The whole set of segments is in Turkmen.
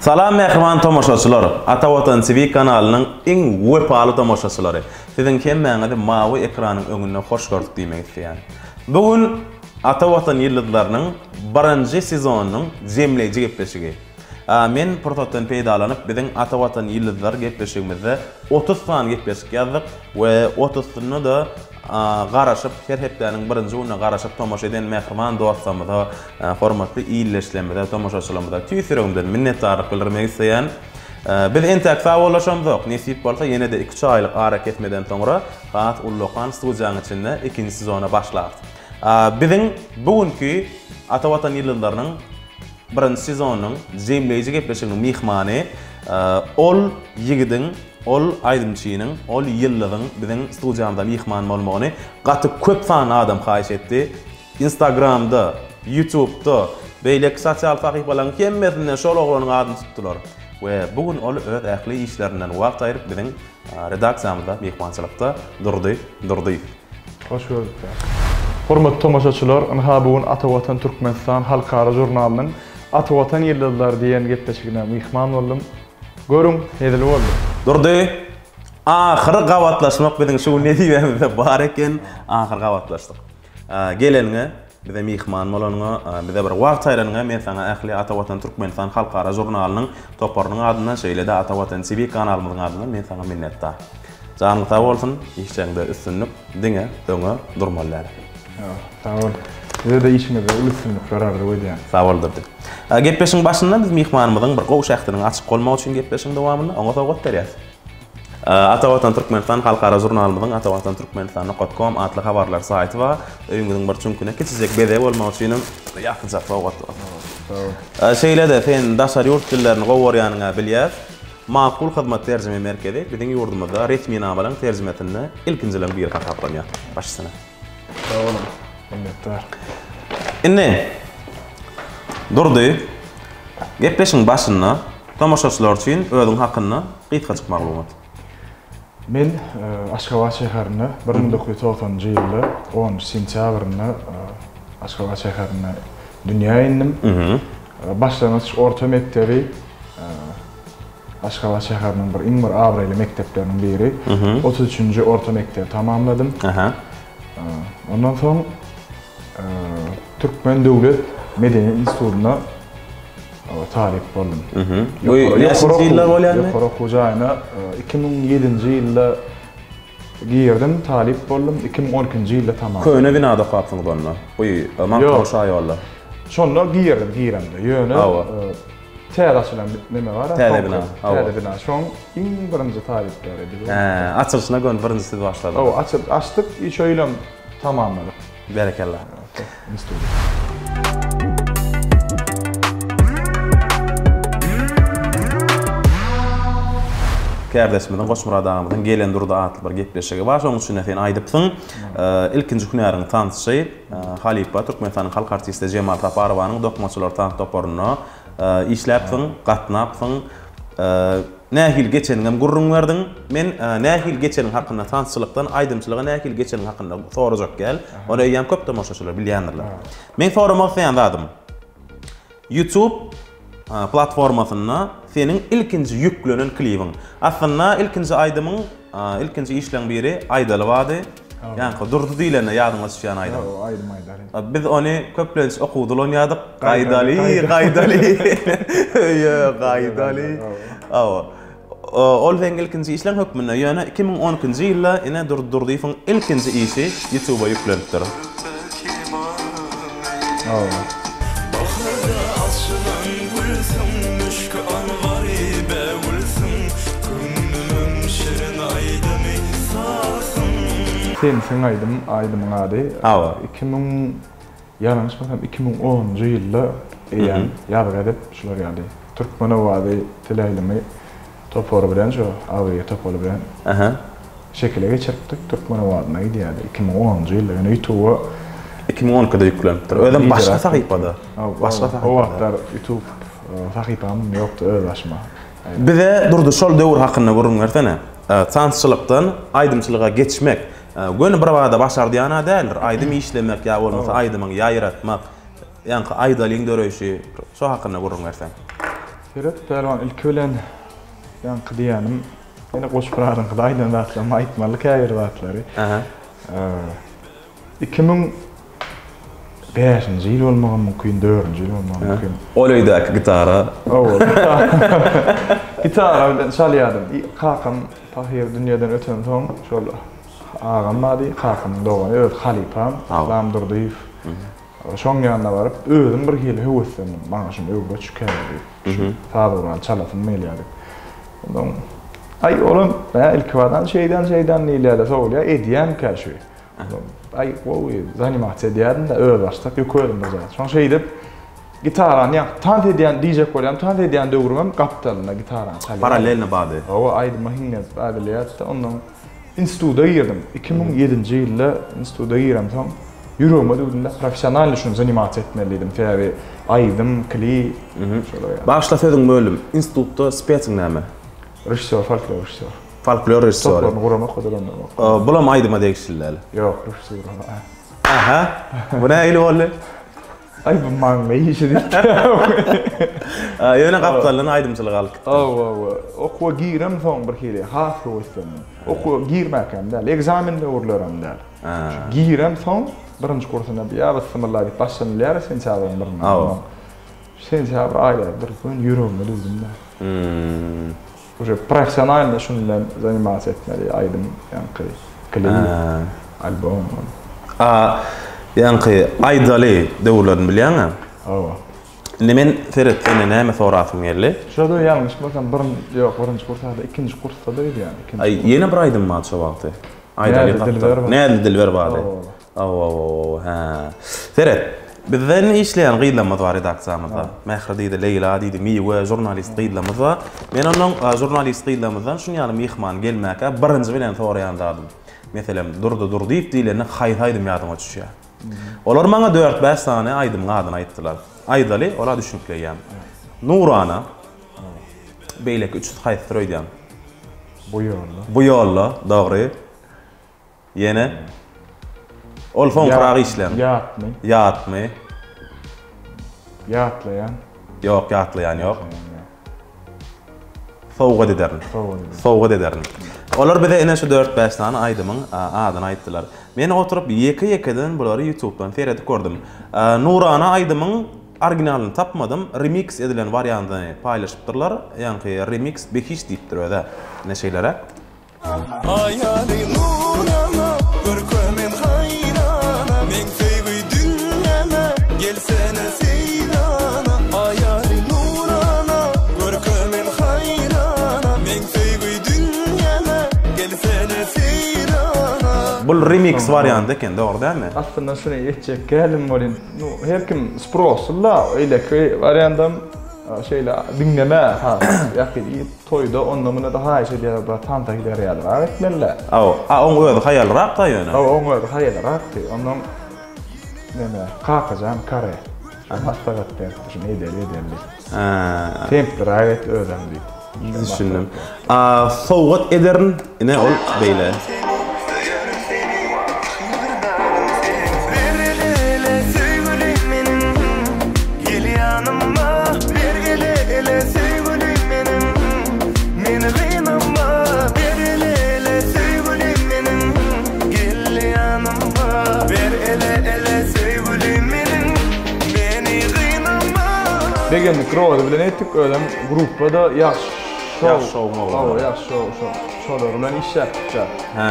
Salam mähriban tomaşaçylar! Ata Watan TV kanalynyň iň wepaly tomaşaçylary! Siziň hemmäňizi mawy ekranyň öňünde hoş gördük diýmek isleýän. Bu gün Ata Watan ýyldyzlarynyň birinji sezonynyň jemleýji gepleşigi. Men pursatdan peýdalanyp biziň Ata Watan ýyldyzlary gepleşigimizde 30 sany gepleşik ýazdyk we otuzsynda-da garaşyp her hepdäniň birinji gününe garaşyp tomaşa eden mähriban dostlarymyza, hormatly ildeşlerimize, tomaşaçylarymyza tüýs ýüregimden minnetdarlyk bildirmek isleýän. Biz entäk sagbollaşamzok, nesip bolsa ýene-de iki-üç aýlyk arakesmeden soňra has ullakan studiýanyň içinde ikinji sezona başlarys. Biziň bu günki Ata Watan ýyldyzlarynyň birinji sezonynyň jemleýji gepleşiginiň myhmany ol ýigidiň, ol aýdymçynyň, ol ýyldyzyň biziň studiýamyza myhman bolmagyny gaty köp sanly adam haýyş etdi. Instagramda, Ýutubda, beýleki sosial sahypalaryň hemmesinde şol oglanyň adyny tutdular. We bu gün ol öz ähli işlerinden wagt aýryp biziň redaksiýamyzda myhmançylykda Durdy Durdyýew. Hoş gördük. Hormatly tomaşaçylar, ynha bu gün Ata Watan Türkmenistan halkara žurnalynyň Ata Watan ýyldyzlary diýen gepleşigine myhman boldum. Görüň, hezil boldy. Durdy, ahyry gabatlaşmak biziň şu gün nesibämizde bar eken, ahyry gabatlaşdyk. Geleniňe, bize myhman bolanyňa, bize bir wagt aýranyňa men saňa ähli Ata Watan Türkmenistan halkara žurnalynyň toparynyň adyndan, şeýle-de Ata Watan TV kanalymyzyň adyndan men saňa minnetdar. Janyň sag bolsun, işleriňde üstünlik, diňe öňe durmaly däl. Sag bol. Size-de işiňizde uly üstünlikler arzuw edýän. Sag bol Durdy. Gepleşigiň başynda biz myhmanymyzyň bir gowy şähdiniň açyk bolmagy üçin gepleşigiň dowamynda oňa sowgat berýäs. Ata Watan Türkmenistan halkara žurnalymyzyň Atawatan Türkmenistan com atly habarlar saýty bar. Öýüňiziň bir çüňküne kiçijek bezeg bolmagy üçinem ýasyjak sowgat bar. Şeýle-de sen daşary ýurt dillerini gowy görýäniňä bilýäs. Makul hyzmat terjime merkezi biziň ýurdumyzda resminamalaryň terjimesinde ilkinjileriň biri hasaplanýar. Baş üstüne. Sag boluň. Minnetdar. Indi Durdy, gepleşigiň başynda tomaşaçylar üçin özüň hakynda gysgajyk maglumat. Men Aşgabat şäherinde 1990-njy ýylda onunjy sentýabrynda Aşgabat şäherinde dünýä indim. Başlangyç orta mekdebi Aşgabat şäheriniň bir iň bir abraýly mekdepleriniň biri. 33-nji orta mekdebi tamamladym. Ondan soň Türkmen döwlet medeniýet institutynda talyp boldum. Bu näçinji ýyllar bolýardy? Ýokary okuw jaýyna 2007-nji ýylda girdim, talyp boldum. 2012-nji ýylda tamamladym. Köne binada okapsyňyz onda. Bu Magtymguly şaýolda. Şonda girdim, giremde. Ýöne täze açylan neme bar? Täze bina. Täze bina. Şoň iň birinji talyplary biz. Hä, açylyşyna göni birinji siz başladyňyz. Hawa, açyp, açdyk, şo ýylam tamamladyk. Berekella. Kärdeşimiziň Goçmyrat agamyzyň Gelen Durdy atly bir gepleşigi bar. Şonuň içinde sen aýdypsyň, ilkinji hünäriň tansçy, halypa Türkmenistanyň halk artisti Jemal Saparowanyň Dokmaçylar tans toparynda işläpsiň, gatnapsyň. Nähili geçeniňem gürrüň berdiň. Men nähili geçeniň hakynda tansçylykdan aýdymçylyga nähili geçeniň hakynda sorajak däl. Ony eýýäm köp tomaşaçylar bilýändirler. Meň soramak isleýän zadym, YouTube platformasynda seniň ilkinji ýüklenen klibiň. Aslynda ilkinji aýdymyň, ilkinji işleň biri Aýdaly bardy. Ýaňky Durdy diýlende ýadyňa düşýän aýdym. Hawa, aýdym aýdaly. Biz ony köplenç okuwda ulanýardyk. Gaýdaly, gaýdaly. Öýe gaýdaly. Hawa. Ol seň ilkinji işleň hökmünde, ýöne 2012-nji ýylda ine Durdy Durdyýewiň ilkinji işi YouTube-a ýüklenipdir. Hawa. Baharda açylan gülsüň, müşki-anbary bägülsiň, Köňlümiň şirin aýdymy sazyň. Sensiň aýdym, aýdymyň ady. Hawa. 2000, ýalňyşmasam 2010-njy ýylda eýýäm ýazgy edip, şular ýaly Türkmen owazy teleýaýlymy topary bilen, şo agzybir topary bilen şekile geçiripdik. Türkmen owazyna gidýärdi 2010-njy ýylda. Ýöne YouTube-a 2012-de ýüklenipdir. Özem başga sahypada. Başga sahypada. O wagtlar YouTube sahypam ýokdy öz başyma. Bize Durdy şol döwür hakynda gürrüň bersene. Tansçylykdan aýdymçylyga geçmek göni bir bada başardýan-a däldir. Aýdym işlemek ýa bolmasa aýdymyňy ýaýratmak, ýaňky aýdalyň döreýşi şo hakynda gürrüň berseň. Seret, Pälwan, ilki bilen ýaňky diýýänim, ýene Goçmyradyňkyda aýdan zatlarymy aýtmaly käbir zatlary. 2005-nji ýyl bolmagam mümkin, dördünji ýyl bolmagam mümkin. Ol öýdäki gitara. Hawa, gitara bilen çalýardym. Kakam pahyr dünýeden ötensoň, şol agam bardy, kakamyň dogany, öz halypam, Yslam Durdyýew. Şoň ýanyna baryp, özüm bir hili höweslendim. Maňa şuny öwret şu käri diýip. Şu saz guraly çalasym gelýär diýip. Ondan aý olam hä ilkibadan şeýdän şeýdän diýilýär-de sowulýar, edýänkä şu. Aý gowy zanimasiýa edýärdim-de özbaşdak ýük özüm bir zat. Şoň şeýdip gitarany ýa tans edýän diýjek bolýan, tans edýän döwrümem gapdalynda gitarany çalýardym. Parallelno bardy. Hawa, aýdyma hiňlenip ädilýärdi-de ondan Instituta girdim. 2007-nji ýylda instituta giremsoň, ýüregime düwdüm-de, professionalnyý şuny zanimasiýa etmeli diýdim. Sebäbi aýdym, klip, şolar ýaly. Bagyşla sözüňi böldüm. Institutda spesiň näme? Režissýor, folklor režissýor. Folklor režissýory. Toplaryny guramak we dolandyrmak. Bulam aýdyma degişli däl. Ýok, režissura. Aha. Bu nähili boldy? Aý bu maňlaý işi diýip. Ýöne gapdaldan aýdymçylyk alyp gitdi. Hawa, hawa. Okuwa giremsoň bir hili has höweslendim. Okuwa girmäkäm däl, ekzamen döwürlerem däl. Şu giremsoň birinji kursuna ýa bismillah diýip başlanylýar sentýabryň birinde. Hawa. Sentýabr aýlary bir gün ýüregime düwdüm-de. Uje professionalno şun bilen zanimasiýa etmeli aýdym ýaňky klip albom. A ýaňky aýdaly döwürlerini bilýäňä? Hawa. Indi men seret senden näme sorasym geldi. Şurada ýalňyşmasam birin ýok birinji kursada ikinji kursda öýdýän ikinji. Aý ýene bir aýdym bar şo wagty. Aýdaly Dilber bar. Näzli Dilber bardy. Hawa hawa hä. Seret, bizden işleýän gyzlarymyz bar redaksiýamyzda. Mähri diýdi, Leýla diýdi, Miwe žurnalist gyzlarymyz bar. Men onnoň žurnalist gyzlarymyzdan şuny ýaly myhman gelmäkä birinji bilen soraýan zadym. Meselem, Durdy Durdyýew diýlende haýsy aýdym ýadyňa düşýär? Olar maňa dört-bäş sany aýdymyň adyny aýtdylar. Aýdaly, ola düşünikli eýýäm. Nurana. Beýleki üçüsi haýsydyr öýdýäň? Bu ýolda. Bu ýolda, dogry. Ýene? Ol soňkurak işlän. Ýatmy? Ýatmy? Ýatlaýan. Ýok, ýatlaýan ýok. Sowgat ederin. Sowgat ederin. Sowgat ederin. Olar bize ine şu dört-bäş sany aýdymyň adyny aýtdylar. Men oturyp ýeke-ýekeden bulary ýutubdan seredip gördüm. Nurana aýdymyň originalyny tapmadym, remiks edilen wariantyny paýlaşypdyrlar. Ýaňky remiks behiş diýipdir öz-ä. Ine şeýleräk. Aýaly nurana, görke men haýrana, Meň söýgi dünýäme, gelsene seýrana. Aýaly nurana, görke men haýrana, Meň söýgi dünýäme, gelsene seýrana. Bul remix warianty eken dogry dälmi? Aslynda şuny etjek däldim welin, nu her kim sprosy-la, eýleki wariantam şeýle diňleme has ýakyn. Toýda onda-munda-da haýyş edýärler, bir tansa gider ýalyrak etmeli-dä. Hawa, a oň özi haýalrak-da ýöne. Hawa, oň özi haýalrakdy. Onnoň neme, Kakajan kare. Şo maslahat beripdi, şuny edeli, edeli diýip. Hä. Templiräk et özem diýip. Düşündim. A sowgat ederin, ine ol beýle. Ber ele ele söýgülim meniň Gel ýanyma Ber ele ele söýgülim meniň Meni gynama Ber ele ele söýgülim meniň Gel ýanyma Ber ele ele söýgülim meniň Meni gynama. Begendik Rozy bilen etdik özem gruppada ýagşy şow. Ýagşy şowuň oglanlary. Hawa ýagşy şow şo. Şolar bilen işläpdik-dä. Hä.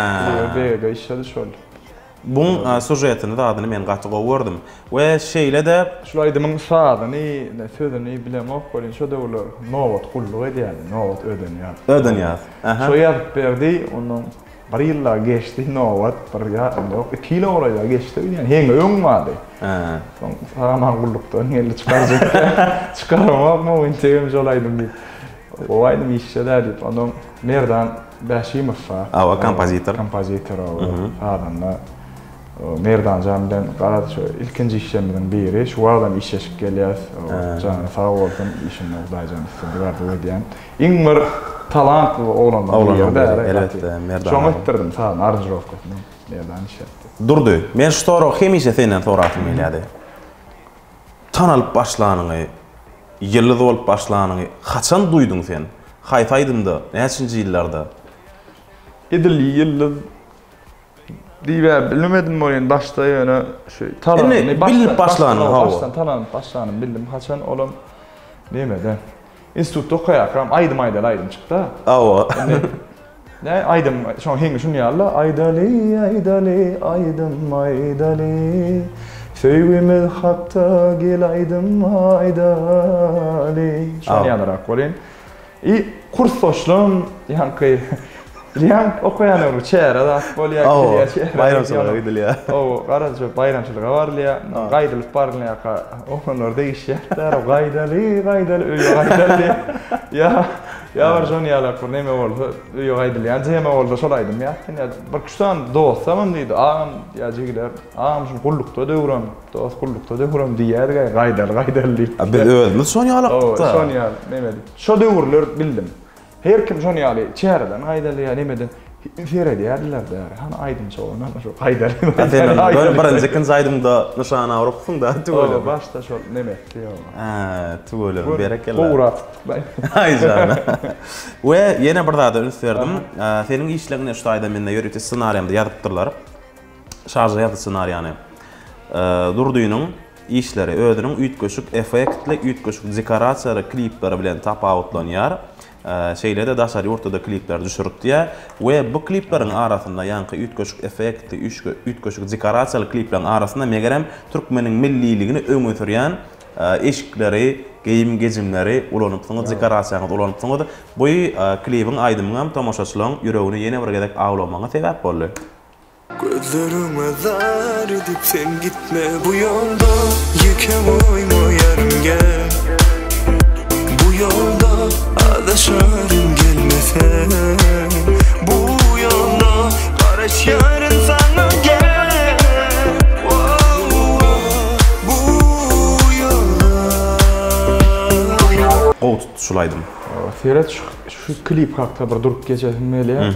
BGG işledi şol. Buň sužetini zadyny men gaty gowy gördüm. We şeýle-de. Şul aýdymyň sazyny, sözüni bilemok welin şo döwürler Nobat gulluk edýärdi, Nobat Ödenýaz. Ödenýaz. Aha. Şo ýazyp berdi, ondan bir ýyl dagy geçdi Nobat, bir ýa, ýok, iki ýyla golaý dagy geçdi öýdýän, heňi öň bardy. Hä. Soň sag-aman gullukdan geldi çykarjak. Çykaramokmy entegem şol aýdym diýip. Gowy aýdym işçe-dä diýip, ondan Merdan Bäşimow bar. Hawa, kompozitor. Kompozitor, hawa, sazanda. Merdan jan bilen garaz şu ilkinji işlerimiziň biri. Şu wagtam işleşip gelýäs. Jany sag bolsun, işinde Hudaýjan üstünlik arzuw edýän. Iň bir talantly oglanlaryň biri-dä. Elbetde, Merdan. Şoňa etdirdim sazyny, aranžirowkasyny. Merdan işletdi. Durdy, men şu soragy hemişe senden sorasym gelýärdi. Tanalyp başlanyňy. ýyldyz bolup başlanyňy haçan duýduň sen? Haýsy aýdymda, näçinji ýyllarda? Edil ýyldyz diýibä bilmedim welin başda ýöne şu talanyny bilip başlanyň hawa. Başdan talanyp başlanymy bildim haçan olam nemede institutda okaýarkam aýdym aýdaly aýdym çykda. Hawa. Ne aýdym şoň heňi şun ýaly aýdaly aýdaly aýdym aýdaly söýgimiz hakda gel aýdym aýdaly şon ýalyrak welin I kursdaşlam ýaňky bilýäň okaýanlar bir çäre zat bolýar, gidilýär çäre. Baýramçylyga gidilýär. Hawa, garaz şo baýramçylyga barylýar. Gaýdylyp barylýarka oglanlar degişýärler, gaýdaly, gaýdaly, öýe gaýdaly diýip. Ýa, ýa bir şon ýalak bir neme bolsa, öýe gaýdylýan jeme bolsa şol aýdym ýatdan ýa bir üç sany dostamam diýdi, agam ýa jigiler, agam şuny gullukda döwrem, dost gullukda döwrem diýýärdik-aý, gaýdaly, gaýdaly diýip. A biz özümiz şon ýalakdyk-da. Hawa, şon ýaly neme diýip. Şo döwürler bildim. Her kim şon ýaly çäreden gaýdaly ýa nemeden seredýärdiler bäri. Hany aýdymçy bolan hany şo gaýdaly. A sen onda göni birinji ikinji aýdymda nyşana urupsyň-da tüweleme. Hawa başda şol neme etdi ýa. Hä tüweleme berekella. Gowrak tutdyk. Aý jana. We ýene bir zada üns berdim. Seniň işleňine şu taýda mende ýörite ssenariýamda ýazypdyrlar. Şarja ýazdy ssenariýany. Durdynyň işleri özüniň üýtgeşik effektli, üýtgeşik dekorasiýaly klipleri bilen tapawutlanýar. Şeýle-de daşary ýurtda-da klipler düşüripdiýär we bu klipleriň arasynda, ýaňky üýtgeşik effektli, üýtgeşik dekorasiýaly klipleriň arasynda megerem türkmeniň milliligini öňe sürýän eşikleri, geýim-gejimleri ulanypsyňyz, dekorasiýaňyzy ulanypsyňyz. Bu klibiň, aýdymyňam tomaşaçylaryň ýüregini ýene bir gezek awlamagyňa sebäp boldy. Gözleriňe zar edip sen gitme bu ýolda Ýeke goýma ýarym gel Bu ýolda azaşaryn gelmeseň Bu ýolda garaşýaryn saňa gel Bu ýolda Gowy tutdy şul aýdym. Seret şu klip hakda bir durup geçesim gelýär.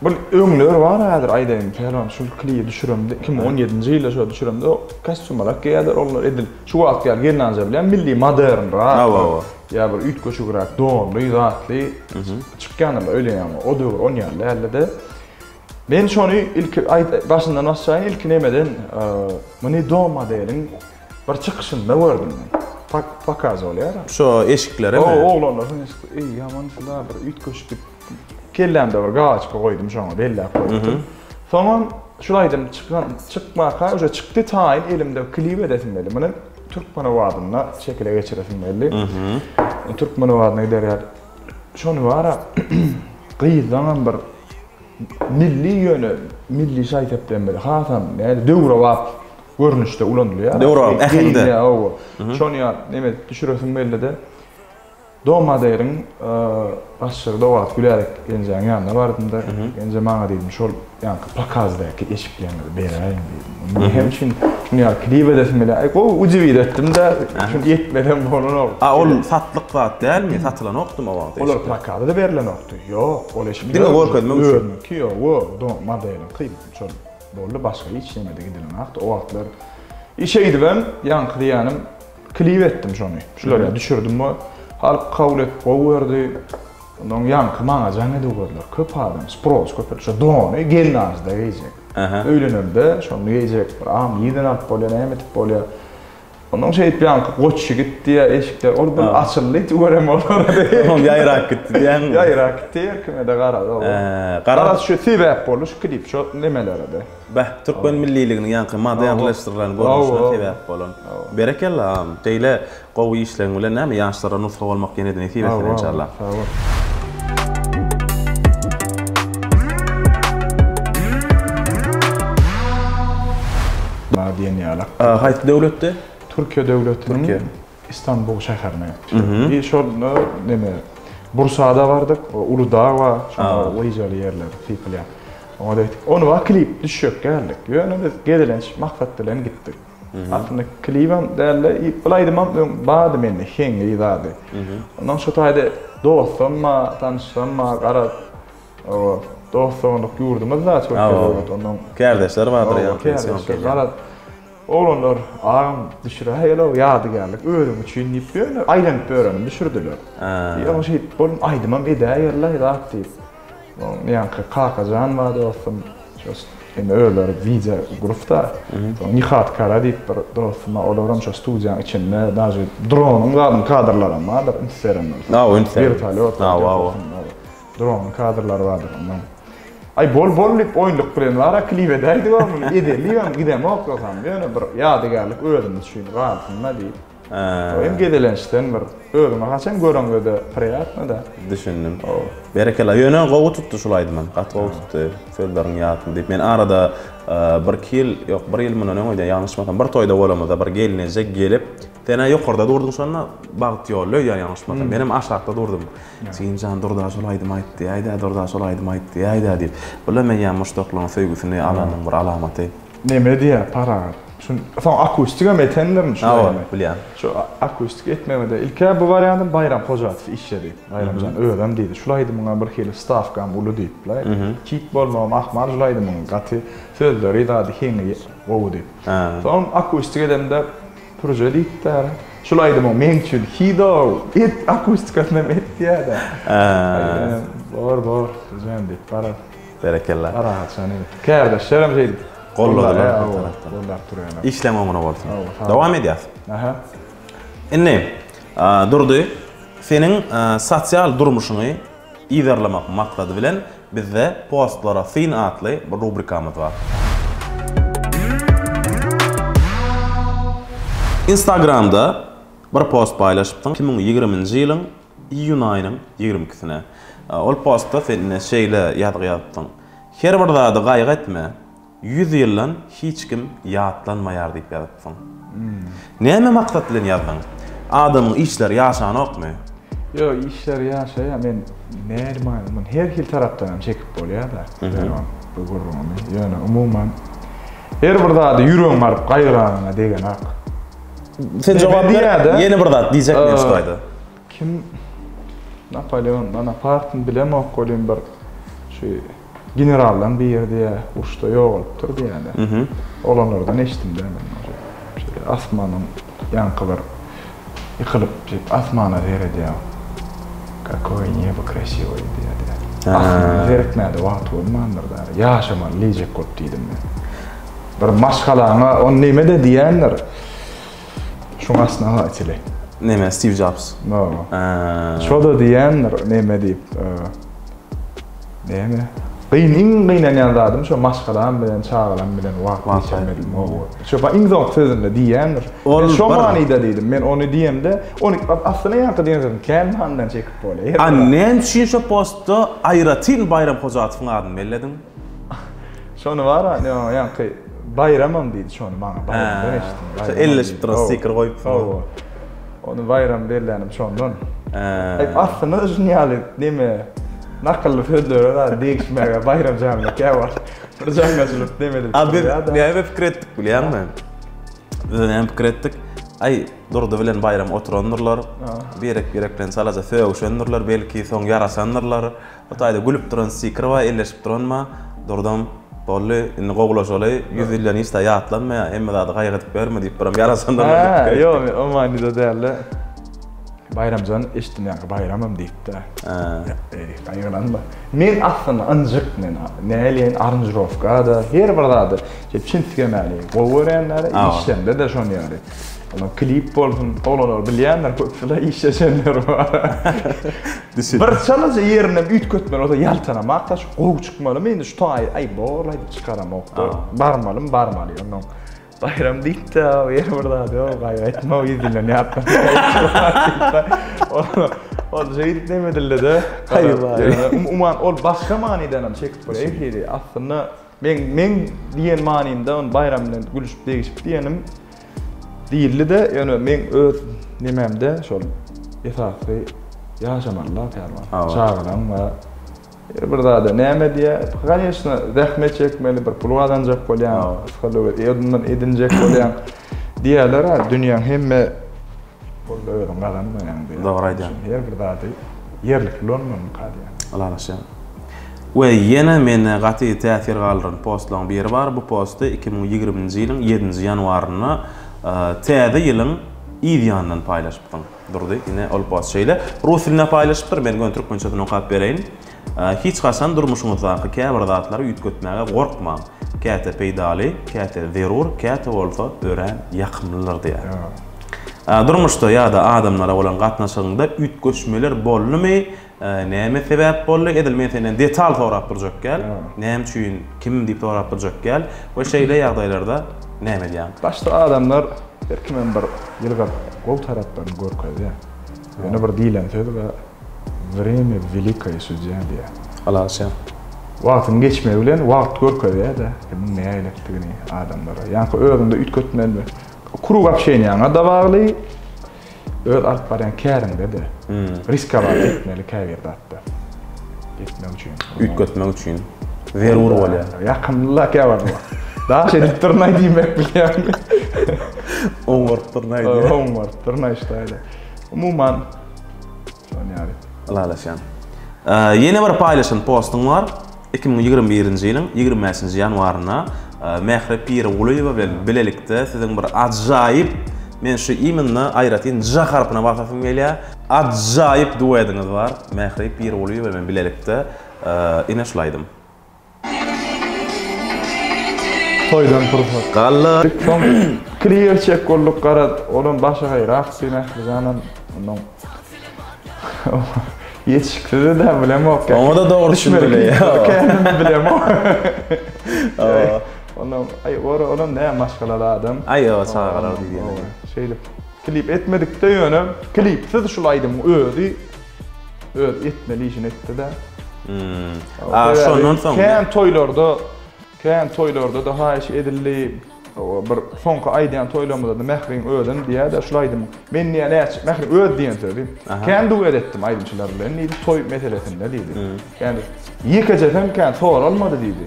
Bu öňler bar häzir aýdaýyn Pälwan şul klibi düşüremde 2017-nji ýylda şo düşüremde kostýumalak geýýärler oglanlar edil şu wagtky ýaly gelnalyja bilen milli modernrak Hawa. ýa bir üýtgeşigräk donly zatly çykýandyr öýlenýän o döwür on ýaly däldi-de. Men şony ilki aýt başyndan başlaýyn ilki nemeden muny do modeliň bir çykyşynda gördüm men. Pak pokaz bolýar. Şo eşiklerimi? Hawa oglanlar eý ýaman şular bir üýtgeşik diýip Kellämde bir galaçka goýdum şoňa belläp goýupdym. Soňam şul aýdym çykan çykmaka uje çykdy taýyn elimde klip edesim geldi. Muny Türkmenobadynda şekile geçiresim geldi. Türkmenobadyna gider ýaly. Şony bara gyzlaňam bir milli ýöne milli şaý-seplenmeli hasam näde döwrebap görnüşde ulanylýar. Döwrebap äheňde. Hawa. Şony ýaly neme edip düşüresim geldi-de. Domaderiň başlygy Dowat Gülälek genjäň ýanyna bardym-da, Genje maňa diýdim, şol ýaňky pokazdaky eşikleriňizi beräýiň diýdim. Näme üçin şuny ýaly klip edesim gelýär. Aý gowy ujiwit etdim-de, şuny etmesem bolanok. A ol satlyk zat dälmi? Satylanokdymy o wagt eşikler? Olar prokada-da berlenokdy. Ýok, ol eşikler Diňe görkezmek üçin. Özüniňki ýok, modeliňki şol boldy, başga hiç nemede gidilenokdy o wagtlar. I şeýdibem ýaňky diýýänim Klip etdim şony. Şular ýaly düşürdim we halk kabul edip gowy gördi. Ondan ýaňky maňa jaň edip ugradylar. Köp adam spros köpeldi. Şo dony gelnalyjyda geýjek. Öýlenemde şony geýjek. Bir agam nirden alyp bolýar, näme edip bolýar. Ondan şeýdip ýaňky goç ýigit diýýär, eşikler ol bir açyldy, tüwerem olara. Oň ýaýrap gitdi diýýäňmi? Ýaýrap gitdi, her kime-de garady. Garaz şu sebäp boldy şu klip şo nemelere-de. Beh, türkmen milliliginiň ýaňky modernleşdirilen görnüşine sebäp bolan. Berekella agam, şeýle gowy işleriň bilen näme ýaşlara nusga bolmak ýene-de nesip etsin enşalla. Sag bol. Bar diýen ýaly. Haýsy döwletde? Türkiýe döwletiniň Istanbul şäherine gitdik. I şonda neme Bursada bardyk, Uly dag bar, şonda lyžaly ýerler sypylýar. Oňa da gitdik. Ony bar klip düşjek däldik. Ýöne biz gezelenç maksat bilen gitdik. Aslynda klibem däldi, ol aýdymam öň bardy mende, heňli zady. Ondan şo taýda dostam bar, tanyşlam bar, garaz, dost-doganlyk ýurdumyz-da Türkiýe döwleti. Ondan kärdeşler bardyr ýa. Kärdeşler, garaz. Oglanlar, agam düşüräýeli-ow ýadygärlik özüň üçin diýip, ýöne aýlanyp ýörenim düşürdiler. Ýöne şeýdip bolum aýdymam edäýerler zat diýip. Oň ýaňky Kakajan bar dostum, şo indi özleri wideo grupda. Soň Nihat Kara diýip bir dostum bar, olaram şo studiýanyň içinde daže dronyň zadyň kadrlaram bardyr, üns beren bolsaň. Hawa, üns berdim. Wertolýot. Hawa, hawa. Dronyň kadrlary bardyr ondan. Aý bol bol diýip oýunlyk bilen bara klip edäýdik-ow muny edeligem gidemok ýogsam ýöne bir ýadygärlik özümiz üçin galsyn-da diýip. Hem gezelençden bir özüňe haçan göreňde-de priýatno-da. Düşündim. Berekella. Ýöne gowy tutdy şul aýdymam. Gaty gowy tutdy. Sözleriň ýatly diýip. Men arada birki ýyl, ýok bir ýyl mundan öň öýdýän ýalňyşmasam bir toýda bolamyzda bir gelneje gelip, sen-ä ýokarda durduň şonda Bagt ýolda öýdýän ýalňyşmasam. Menem aşakda durdum. Jigimjan Durda şol aýdymy aýt diýäýdä, Durda şol aýdymy aýt diýäýdä diýip. Bulam eýýäm muşdaklaryň söýgüsini alanyň bir alamaty. Neme diýýär Parahat. Şun soň akustigam etendirin şu Hawa, aýdymy. bilýän. Şu akustik etmegede ilk-ä bu wariantyny Baýram Hojatow işledi. Baýramjan özem diýdi, şul aýdymyňa bir hili stawkam uly diýip-le. Hit bolmagam ahmal şul aýdymyň gaty sözleri zady heňi gowy diýip. Soň akustik edemde Pürje diýipdir. Şul aýdymyň meň üçin hidow et akustikasyny hem et diýýär-de. Bor bor Pürjem diýip barar. Berekella. Parahatjan ýigit. Kärdeşlerem şeýdip golladylar her tarapdan. Gollap durýarlar. Işleň oňuna bolsun. Dowam edýäs. Aha. Indi Durdy, seniň sosial durmuşyňy yzarlamak maksady bilen bizde Postlara syn atly bir rubrikamyz bar. Instagramda bir post paýlaşypsyň 2020-nji ýylyň iýun aýynyň 22-sine. Ol postda sen ine şeýle ýazgy ýazypsyň, Her bir zady gaýgy etme, 100 ýyldan hiç kim ýatlanmaýar diýip ýazypsyň. Näme maksat bilen ýazdyň? Adamyň işleri ýaşanokmy? Ýok, işleri ýaşaýar. Men näli many, muny her hili tarapdan hem çekip bolýar-da. Bu gürrüňimi. Ýöne umuman her bir zady ýüregiňe alyp gaýgyranyňa degenak. Sen jogap ber, ýene bir zat diýjek men şu taýda. Kim Napoleon Bonapartmy bilemok welin bir şu Generallaň biri diýýä, uruşda ýogalypdyr diýýä-de. Oglanlardan eşitdim-dä men ony. Şeýle asmanyň ýaňky bir ýykylyp diýip asmana seredýär. Kakoý nebo krasiwoý diýýä-de. Asmana seretmäge-de wagty bolmandyr-da. Ýaşamaly diýjek bolup diýdim men. Bir maşgalaňa ony neme-de diýendir. Şuň astyna gaçyly. Neme Steve Jobs. No. Şo-da diýendir neme diýip. Näme? Gyn iň gynanýan zadym şo maşgalam bilen, çagalam bilen wagt geçirmedim. Şo iň soňky sözünde diýendir. Men şo manyda diýdim. Men ony diýemde, ony aslynda ýaňky diýen sözüm kän manydan çekip bolýar. A näme üçin şo postda aýratyn Baýram Hojatowyň adyny bellediň? Şony bar-a, ýaňky Baýramam diýdi şony maňa Baýramdan eşitdim. Şo elleşip duran stiker goýupsyň. Hawa. Ony Baýram bellänim şondan. Aý aslynda şuny ýaly neme nakylly sözlere zat degişmäge Baýram janly käwagt bir jaňlaşylyp neme edilip A biz näme pikir etdik bilýäňmi? Biz näme pikir etdik? Aý Durdy bilen Baýram oturandyrlar. Birek-birek bilen çalaja sögüşendirler, belki soň ýaraşandyrlar. Bu taýda gülüp duran stiker bar, elleşip duran bar. Durdam, Boldy, indi gowulaşaly, 100 ýyldan hiç zat ýatlanmaýar, hemme zady gaýgy edip ýörme diýip biram ýaraşandyr diýip pikir etdik. Ýok, men o manyda däl-de. Baýramjan eşitdim ýaňky Baýramam diýip-de. Eý, gaýgylanma. Men aslynda ynjyk men. Näleýin aranžirowka-da, her bir zady şeýdip çintgemäni gowy görýän däl, işlemde-de şony ýaly. Onuň klip bolsun, oglanlar bilýändir, köpüsi-le işleşenler bar. Bir çalaja ýerinden üýtgetmeli bolsa ýaltanamak-da şu gowy çykmalymy indi şu taýy aý bor aýdyp çykaramok-da. Barmalymy barmaly onnoň. Baýram diýipdi ýene bir zat ýok gaýgy etme o ýüzünden ýatdan. Ol şeýdip neme edildi-de. Umuman ol başga manydan hem çekip bolýar hili. Aslynda meň meň diýen manymda ony Baýram bilen gülüşip degişip diýenim Diýildi-de, ýöne meň öz nemämde şol esasy ýaşamaly-da Pälwan. Çagalaň bar. Her bir zada näme diýýär? Koneçno, zähmet çekmeli, bir pul gazanjak bolýaň, ysgaly odundan edinjek bolýaň. Diýýärler-ä, dünýäň hemme puluny özüň gazanmaýaň diýýär. Dogry aýdýaň. Her bir zady ýerlikli ulanmalymyka diýýän. Ylalaşýan. We ýene mende gaty täsir galdyran postlaryň biri bar. Bu posty 2020-nji ýylyň ýedinji ýanwarynda Täze ýylyň yz ýanyndan paýlaşypsyň. Durdy, ine ol post şeýle. Rus dilinde paýlaşypdyr, men göni türkmençesini okap bereýin. Hiç haçan durmuşyňyzdaky käbir zatlary üýtgetmäge gorkmaň. Käte peýdaly, käte zerur, käte bolsa örän ýakymlydyr diýýär. Durmuşda ýa-da adamlara bolan gatnaşygyňda üýtgeşmeler boldumy? Näme sebäp boldy? Edil men senden detal sorap durjak däl. Näme üçin, kim diýip sorap durjak däl. We şeýle ýagdaýlarda näme edýäň? Başda adamlar her kimem bir ýylgyryp gowy taraplaryny görkezýär. Ýöne bir diýlen söz bar, Wremýa welikoýe sudýa diýýär. Ylalaşýan. Wagtyň geçmegi bilen wagt görkezýär-de kimiň nähilidigini adamlara. Ýaňky özüňde üýtgetmeli. Krug общeniýaňa-da bagly. Öz alyp barýan käriňde-de riskowat etmeli käbir zatda. Etmek üçin. Üýtgetmek üçin zerur bolýar. Ýakymly-la käwagt. Daş edip durnaý diýmek bilýäňmi? Oňaryp durnaý diýýär. Oňaryp durnaý ştaýda. Umuman şon ýaly. Ylalaşýan. Ýene bir paýlaşan postuň bar. 2021-nji ýylyň 25-nji ýanwarynda Mähri Pirgulyýewa bilen bilelikde siziň bir ajaýyp, men şu iminna aýratyn J harpyna basasym gelýär, ajaýyp duetiňiz bar Mähri Pirgulyýewa bilen bilelikde ine şul aýdym. Toýdan pursat. Galla. Soň klip etjek bolduk garaz olam başagaýrakdy Mährijanam ondan Ýetişiksiz-de bilemok. Oňa-da dogry düşünmeli. Kendimi bilemok. Ondan aý ora olam näme maşgalaly adam. Aý o çagalar diýýän. Şeýdip klip etmedikde ýöne klipsiz şul aýdymyň özi öz etmeli işini etdi-de. Hmm. A şondan soň kän toýlarda kän toýlarda-da haýyş edildi. Hawa, bir soňky aýdýan toýlarymyzda-da Mähriň özem diýýär-de şul aýdymy. Men diýýär näçe, Mähriň özi diýen sözi. Kän duet etdim aýdymçylar bilen diýdi, toý meselesinde diýdi. Kän ýekejesem kän soralmady diýdi.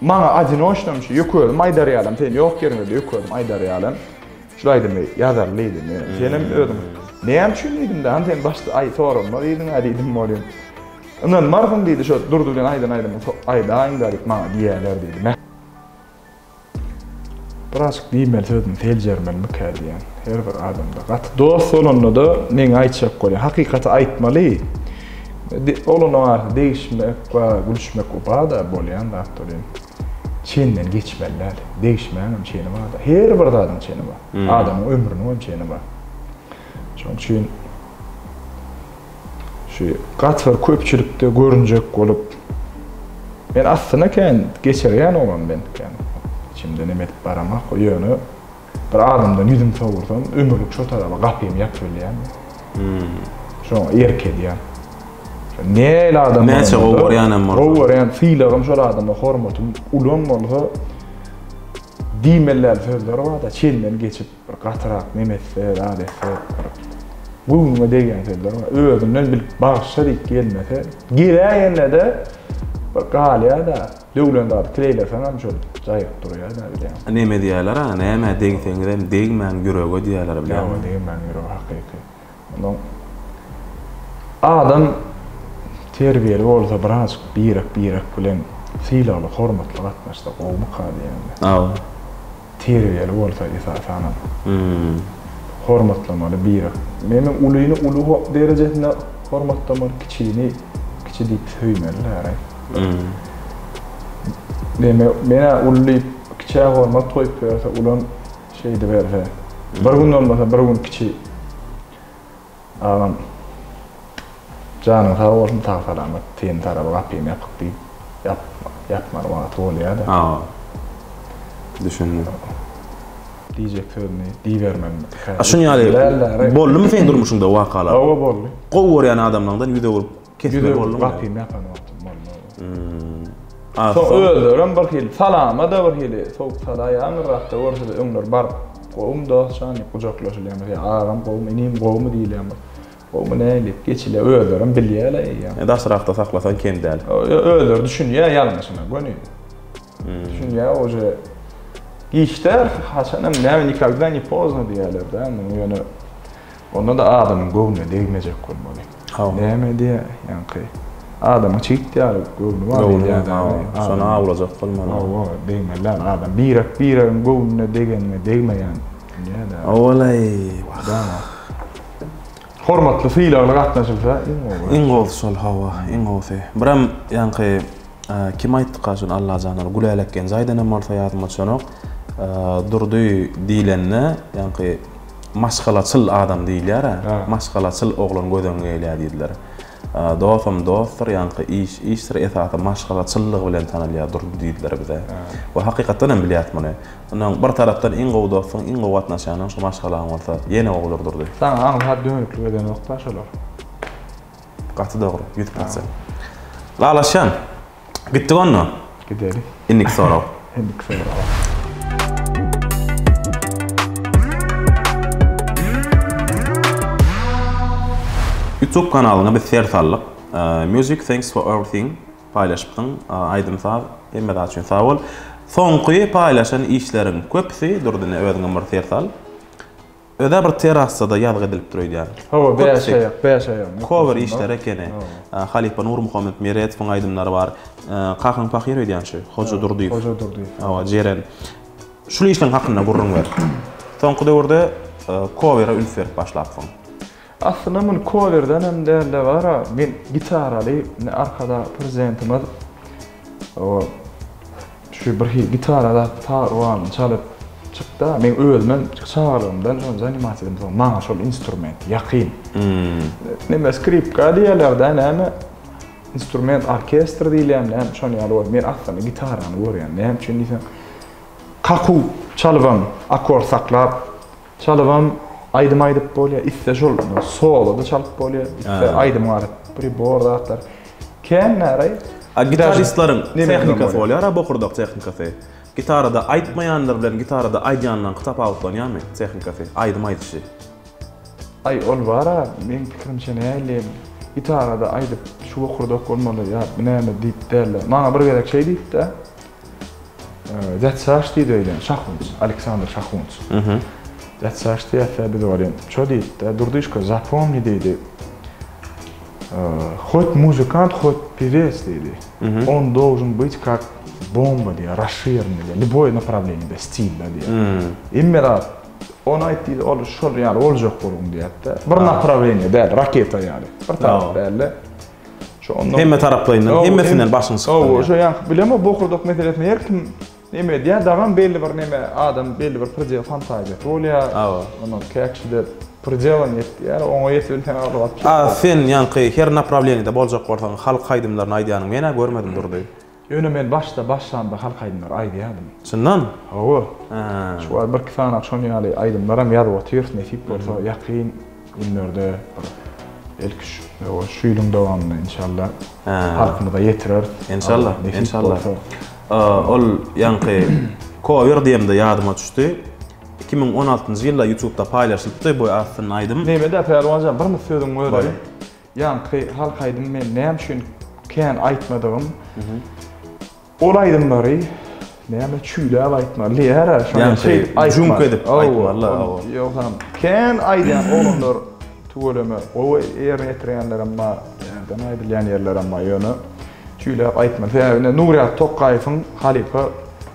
Maňa odinoçnom şu ýeke özüm aýdar ýalam, sen ýok ýeriňde ýeke özüm aýdar ýalam. Şul aýdymy ýazaly diýdi. Senem özüň näme üçin diýdim-de, hany sen başda aý soralmaz diýdiň-ä diýdim welin. Ynanmarsyň diýdi, şo Durdy bilen aýdan aýdymyňy aýdaýyň-da diýip maňa diýýärler diýdi. Birazjyk diýmeli sözüni seljermelimikä diýýän her bir adamda. Gaty dost bolanda-da meň aýtjak bolýan hakykaty aýtmaly. Oglanyň arasynda degişmek we gülüşmek bar-da bolýan zat welin çenden geçmeli däl. Degişmäňem çeni bar-da. Her bir zadyň çeni bar. Adamyň ömrüniň hem çeni bar. Şonuň üçin Şu gaty bir köpçülikde görünjek bolup men aslynda kän geçirýän oglan men kän içimde neme edip baramak ýöne bir adamdan ýüzüm sowursam ömürlik şo taraba gapymy ýapyp bilýän. Şoňa erk edýän. Nähili adam Näçe gowy görýänem bolsa. Gowy görýän sylagym şol adama hormatym ulam bolsa diýmeli däl sözler barda çenden geçip Bir gatyrak neme etse, zat etse, bir göwnüňe degýän sözler bar. Özünden bilip bagyşla diýip gelmese, geläýende-de bir galýar-da, döwlen zady kileýleseňem şol jaýryk durýar-da bilýäň. Neme diýýärler-a, nämä degseňizem degmäň ýürege diýýärler bilýäňmi? Ýa, degmäň ýürege hakyky. Ondan adam terbiýeli bolsa birazjyk birek-birek bilen sylagly, hormatly gatnaşsa gowumyka diýýän. Hawa. Terbiýeli bolsa esasanam. Hormatlamaly birek. Meni ulyny uly derejesinde hormatlamaly, kiçini kiçi diýip söýmeli däl. Neme menä uly diýip kiçä hormat goýup berse, ulam şeýdiberse. Bir gün bolmasa bir gün kiçi Agam janyň sag bolsun sag salamat seni taraba gapym ýapyk diýip ýapmaly wagty bolýada. Hawa. Düşündim. Diýjek sözüni diýibermeli. A şuny ýaly boldumy seň durmuşyňda wakalar? Hawa boldy. Gowy görýän adamlaňdan ýüz öwrüp kesmeli bolduňmy? Gapymy ýapan wagtym boldy. Soň özlerem bir hili salama-da bir hili sowuk sala ýaňyrakda görse-de öňler baryp gowumy dost jan diýip gujaklaşylýarmyş ýa agam gowumy inim gowumy diýilýärmiş. Gowumy nähili diýip geçilýär özlerem bilýärler eýýäm. Daşrakda saklasaň kem däl. Özleri düşünýär ýalňyşyna göni. Düşünýär uje giç däl haçanam näme nikogda ne pozno diýýärler-dä muny ýöne Onda-da adamyň göwnüne degmejek bolmaly. Näme diýýär ýaňky? Adamyň çigit ýaly göwni bar diýýär. Şony awlajak bolmaly. Hawa, degmeli däl adam. Birek biregiň göwnüne degeniňe degmeýän. Owalaý, wah. Hormatly sylagly gatnaşylsa iň gowy. Iň gowusy şol hawa, iň gowusy. Birem ýaňky kim aýtdyka şony Allajan ol Gülälek Genji aýdanam bolsa ýadyma düşenok. Durdy diýlende ýaňky maşgalaçyl adam diýilýär-ä. Maşgalaçyl oglan göz öňüňe gelýär diýdiler. Dostam dostdur, ýaňky iş işdir, esasy maşgalaçyllygy bilen tanalýar Durdy diýdiler bize. We hakykatdan hem bilýäs muny. Ondan bir tarapdan iň gowy dostuň, iň gowy gatnaşýanyň şu maşgalaň bolsa, ýene gowudyr Durdy. Saňa aňsat dönüklik edenokda şolar. Gaty dogry, 100%. Lalaşýan. Gitdik onda. Gideli. Indiki sorag. Indiki sorag. YouTube kanalyňa biz ser saldyk. Music thanks for everything paýlaşypsyň. Aýdym-saz hemme zat üçin sag bol. Soňky paýlaşan işleriň köpüsi Durdy ine özüňem bir ser sal. Özä bir terasada ýazgy edilipdir öýdýän. Hawa, bäş aýak, bäş aýagyň. Cover işleri ekeni. Halypa Nurmuhammet Meredowyň aýdymlary bar. Kakaň pahyr öýdýän şu, Hoja Durdyýew. Hoja Durdyýew. Hawa, Jeren. Şul işleň hakynda gürrüň ber. Soňky döwürde covere üns berip başlapsyň. Aslynda muny coverden hem däl-de bar-a, men gitaraly indi Arkadag Prezidentimiz Şu bir hili gitara zat taryny çalyp çykda, meň özümem çagalygymdan şony zanimat edip soň maňa şol instrument ýakyn. Neme skripka diýerler-dä näme? Instrument orkestr diýilýän näme şony ýaly bolup men aslynda gitarany görýän. Näme üçin diýseň kakuw çalybam akord saklap Çalybam aýdym aýdyp bolýar, isle şol solo-da çalyp bolýar, isle aýdym garyp, pribor zatlar. Kän näraý. A gitaristleriň tehnikasy bolýar-a bokurdak tehnikasy. Gitarada aýtmaýanlar bilen gitarada aýdýanlaryňky tapawutlanýarmy tehnikasy, aýdym aýdyşy? Aý ol bar-a, meň pikirimçe nähili gitarada aýdyp şu bokurdak bolmaly ýa bu näme diýip däl-de. Maňa bir gezek şeý diýipdi-ä. Däd Saş diýdi öýdýän, Şahunç, Aleksandr Şahunç. Däd Saş diýýärse biz welin, şo diýdi-de, Durdyşka, zapomni diýdi. Hot muzykant, hot pewes diýdi. On dolžun byt kak bomba diýýär, rasşirnyý diýýär, lýuboý naprawleniýede, stilde diýýär. Hemme zat, ony aýt diýdi, ol şol ýaly boljak bolgun diýýär-de. Bir naprawleniýe däl, raketa ýaly. Bir tarap däl-de. Şo ondan Hemme taraplaýyndan, hemmesinden başyň çykdy. Hawa, şo ýaňky bilemok bokurdak meselesini her kim neme edýär, dagam belli bir neme adam belli bir predel fantaziýasy bolýar. Hawa. Ondan kä kişide predela net diýýär, oňa ýetip bilseň agyr wagt. A sen ýaňky her naprawleniýede boljak bolsaň halk aýdymlaryny aýdýanyň men-ä görmedim Durdy. Ýöne men başda başlamda halk aýdymlary aýdýardym. Çyndan? Hawa. Şu wagt birki sany şon ýaly aýdymlaram ýazyp otyrys, nesip bolsa ýakyn günlerde bir belki şu şu ýylyň dowamynda inşallah halkymyza ýetireris. Enşallah, enşallah. Ol ýaňky cover diýemde ýadyma düşdi. 2016-njy ýylda YouTube'da paýlaşylypdy bu aslynda aýdym. Neme-dä Pälwanjan bir sözüňi böleýin. Ýaňky halk aýdymy men näme üçin kän aýtmadygym, ol aýdymlary näme çüýläp aýtmaly diýýär-ä, şony şeýdip aýtmaly. Jüňk edip aýtmaly, hawa. Ýogsam kän aýdýan oglanlar tüweleme gowy ýerine ýetirýänlerem bar, ýerden aýdylýan ýerlerem bar, ýöne çüýläp aýtmaly. Sebäbi ine Nurýagdy Tokgaýewiň halypa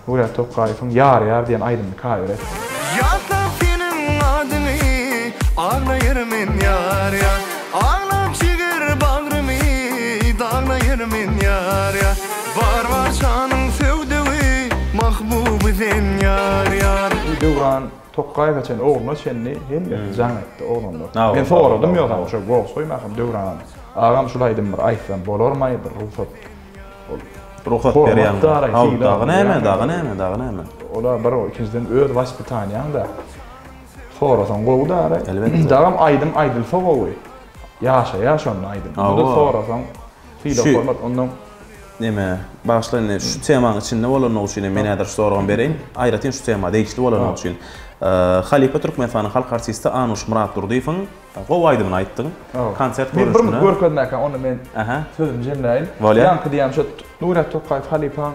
Nurýagdy Tokgaýewiň Ýar ýar diýen aýdymyny cover etdi. Ýatlap seniň adyňy aglaýar men ýar ýar. Aglap jiger bagrymy daglaýar men ýar ýar. Bar barçanyň söwdügi mahbuby sen ýar ýar. Döwran Tokgaýewe çenli ogluna çenli hemmesi jaň etdi oglanlar. Men soradym ýogsam şo goh goýmakam Döwran agam şul aýdymy bir aýtsam bolarmaý bir rugsat Ol rugsat berýäň. Haw dagy näme dagy näme dagy näme. Ola bir ikinjiden öz waspitaniýaňda sorasaň gowy dara. Elbetde. Dagam aýdym aýdylsa gowy. Ýaşaýar şonda aýdym. Muny sorasaň sylag hormat ondan. Neme, bagyşla indi şu temaň içinde bolanlygy üçin hem men häzir şu soragam bereýin. Aýratyn şu tema degişli bolanlygy üçin. Halypa Türkmenistanyň halk artisti Anuş Myratdurdyýewiň gowy aýdymyny aýtdyň. Konsert görnüşinde. Men bir görkezmäkä onda men sözümi jemläýin. Ýaňky diýýän şo Nurýat Tokgaýew halypaň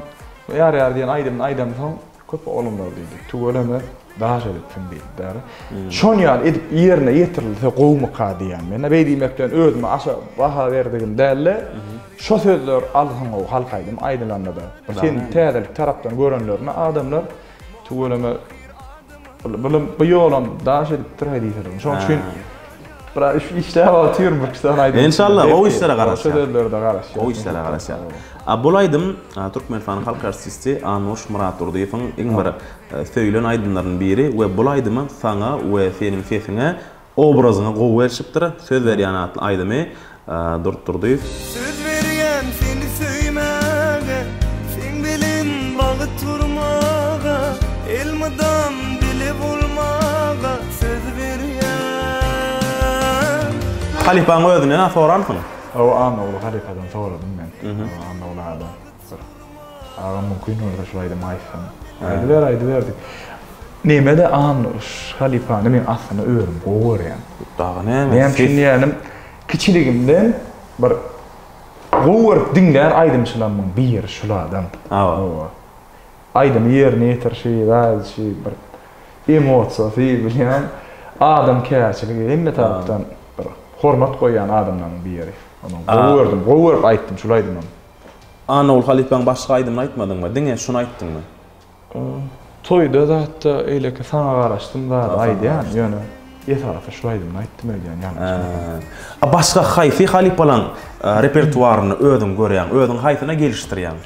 Ýar ýar diýen aýdymyny aýdamsoň köp oglanlar diýdi. Tüweleme. Daş edipsiň diýipdir. Şon ýaly edip ýerine ýetirilse gowumyka diýýän men. Beý diýmek bilen özüme aşa baha berdigim däl-de, şo sözler alsyn-ow halk aýdym aýdylanda-da. Bir seni täzelik tarapdan görenlerinde adamlar tüweleme bu ýolam daş edipdir-aý diýseler. Şonuň üçin biraz işläp otyryn bir sany aýdym. Enşalla gowy işlere garaşýas. Şo sözlere-de garaşýas. Gowy işlere garaşýas. A bul aýdym Türkmenistanyň halk artisti Annuş Myratdurdyýewiň iň bir söýülen aýdymlarynyň biri we bul aýdymy saňa we seniň sesiňe obrazyňa gowy gelşipdir Söz berýän atly aýdymy Durt Durdyýew. Söz berýän seni söýmäge Seň bilen bagyt gurmaga Elmydam bile bolmaga Söz berýän. Halypaň özünden-ä soransyň. Hawa Annaguly halypadan soradym men. Annaguly aga. Bir agam mümkin bolsa şu aýdymy aýtsaň. Aýdyber aýdyber diýip. Neme-de Annuş halypany men aslynda özüm gowy görýän. Dagy näme? Näme üçin diýýänim, kiçiligimden bir gowy görüp diňlän aýdymçylarymyň biri şul adam. Hawa. Aýdymy ýerine ýetirişi, zady bir emosiýasy bilýän, adamkärçiligi hemme tarapdan bir hormat goýýan adamlaryň biri. Onuň gowy gördüm, gowy görüp aýtdym şul aýdymam. Annaguly halypaň başga aýdymyny aýtmadyňmy? Diňe şuny aýtdyňmy? Toýda zatda eýleki saňa garaşdym zady aýdýan, ýöne esasy şu aýdymyny aýtdym öýdýän ýalňyşmasam. A başga haýsy halypalaň repertuaryny özüň görýäň, özüň haýsyna gelişdirýäň?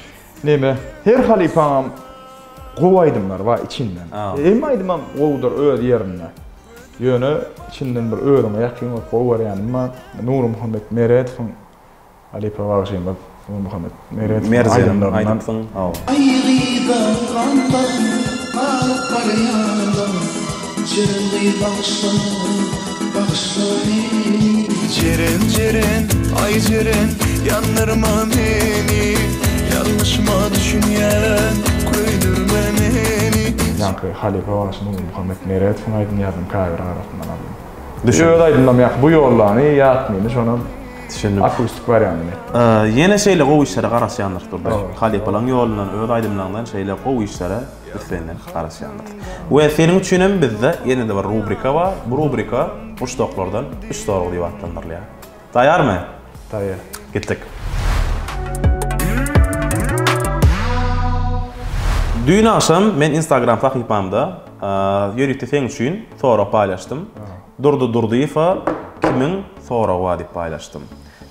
Neme, her halypaňam gowy aýdymlary bar içinden. Hemme aýdymam gowudyr öz ýerinde. Ýöne içinden bir özüňe ýakyn bolup gowy görýänim bar. Nurmuhammet Meredowyň Halypa bagşymyz Nurmuhammet Meredowyň Merjenim aýdymlaryndan. aýdypsyň. Hawa. Gaýgyda gamdan galyp barýanam Jeren gyz bagyşla, bagyşla meni. Jeren jeren aý jeren ýandyrma meni Ýalňyşma düşünýän köýdürme meni. Ýaňky halypa bagşy Nurmuhammet Meredowyň aýdym ýazan käbir arasyndan aldym. Öz aýdymlam ýaňky bu ýollany ýatmyny şonam Düşündim. Akustik wariandyny etdim. Ýene şeýle gowy işlere garaşýandyrys Durdy. Halypalaň ýolundan, öz aýdymlaňdan şeýle gowy işlere biz senden garaşýandyrys. We seniň üçin hem bizde ýene-de bir rubrika bar. Bu rubrika Muşdaklardan üç sorag diýip atlandyrylýar. Taýýarmy? Taýýar. Gitdik. Düýn agşam men Instagram sahypamda ýörite seň üçin sorag paýlaşdym. Durdy Durdyýewa kimiň soragy bar diýip paýlaşdym.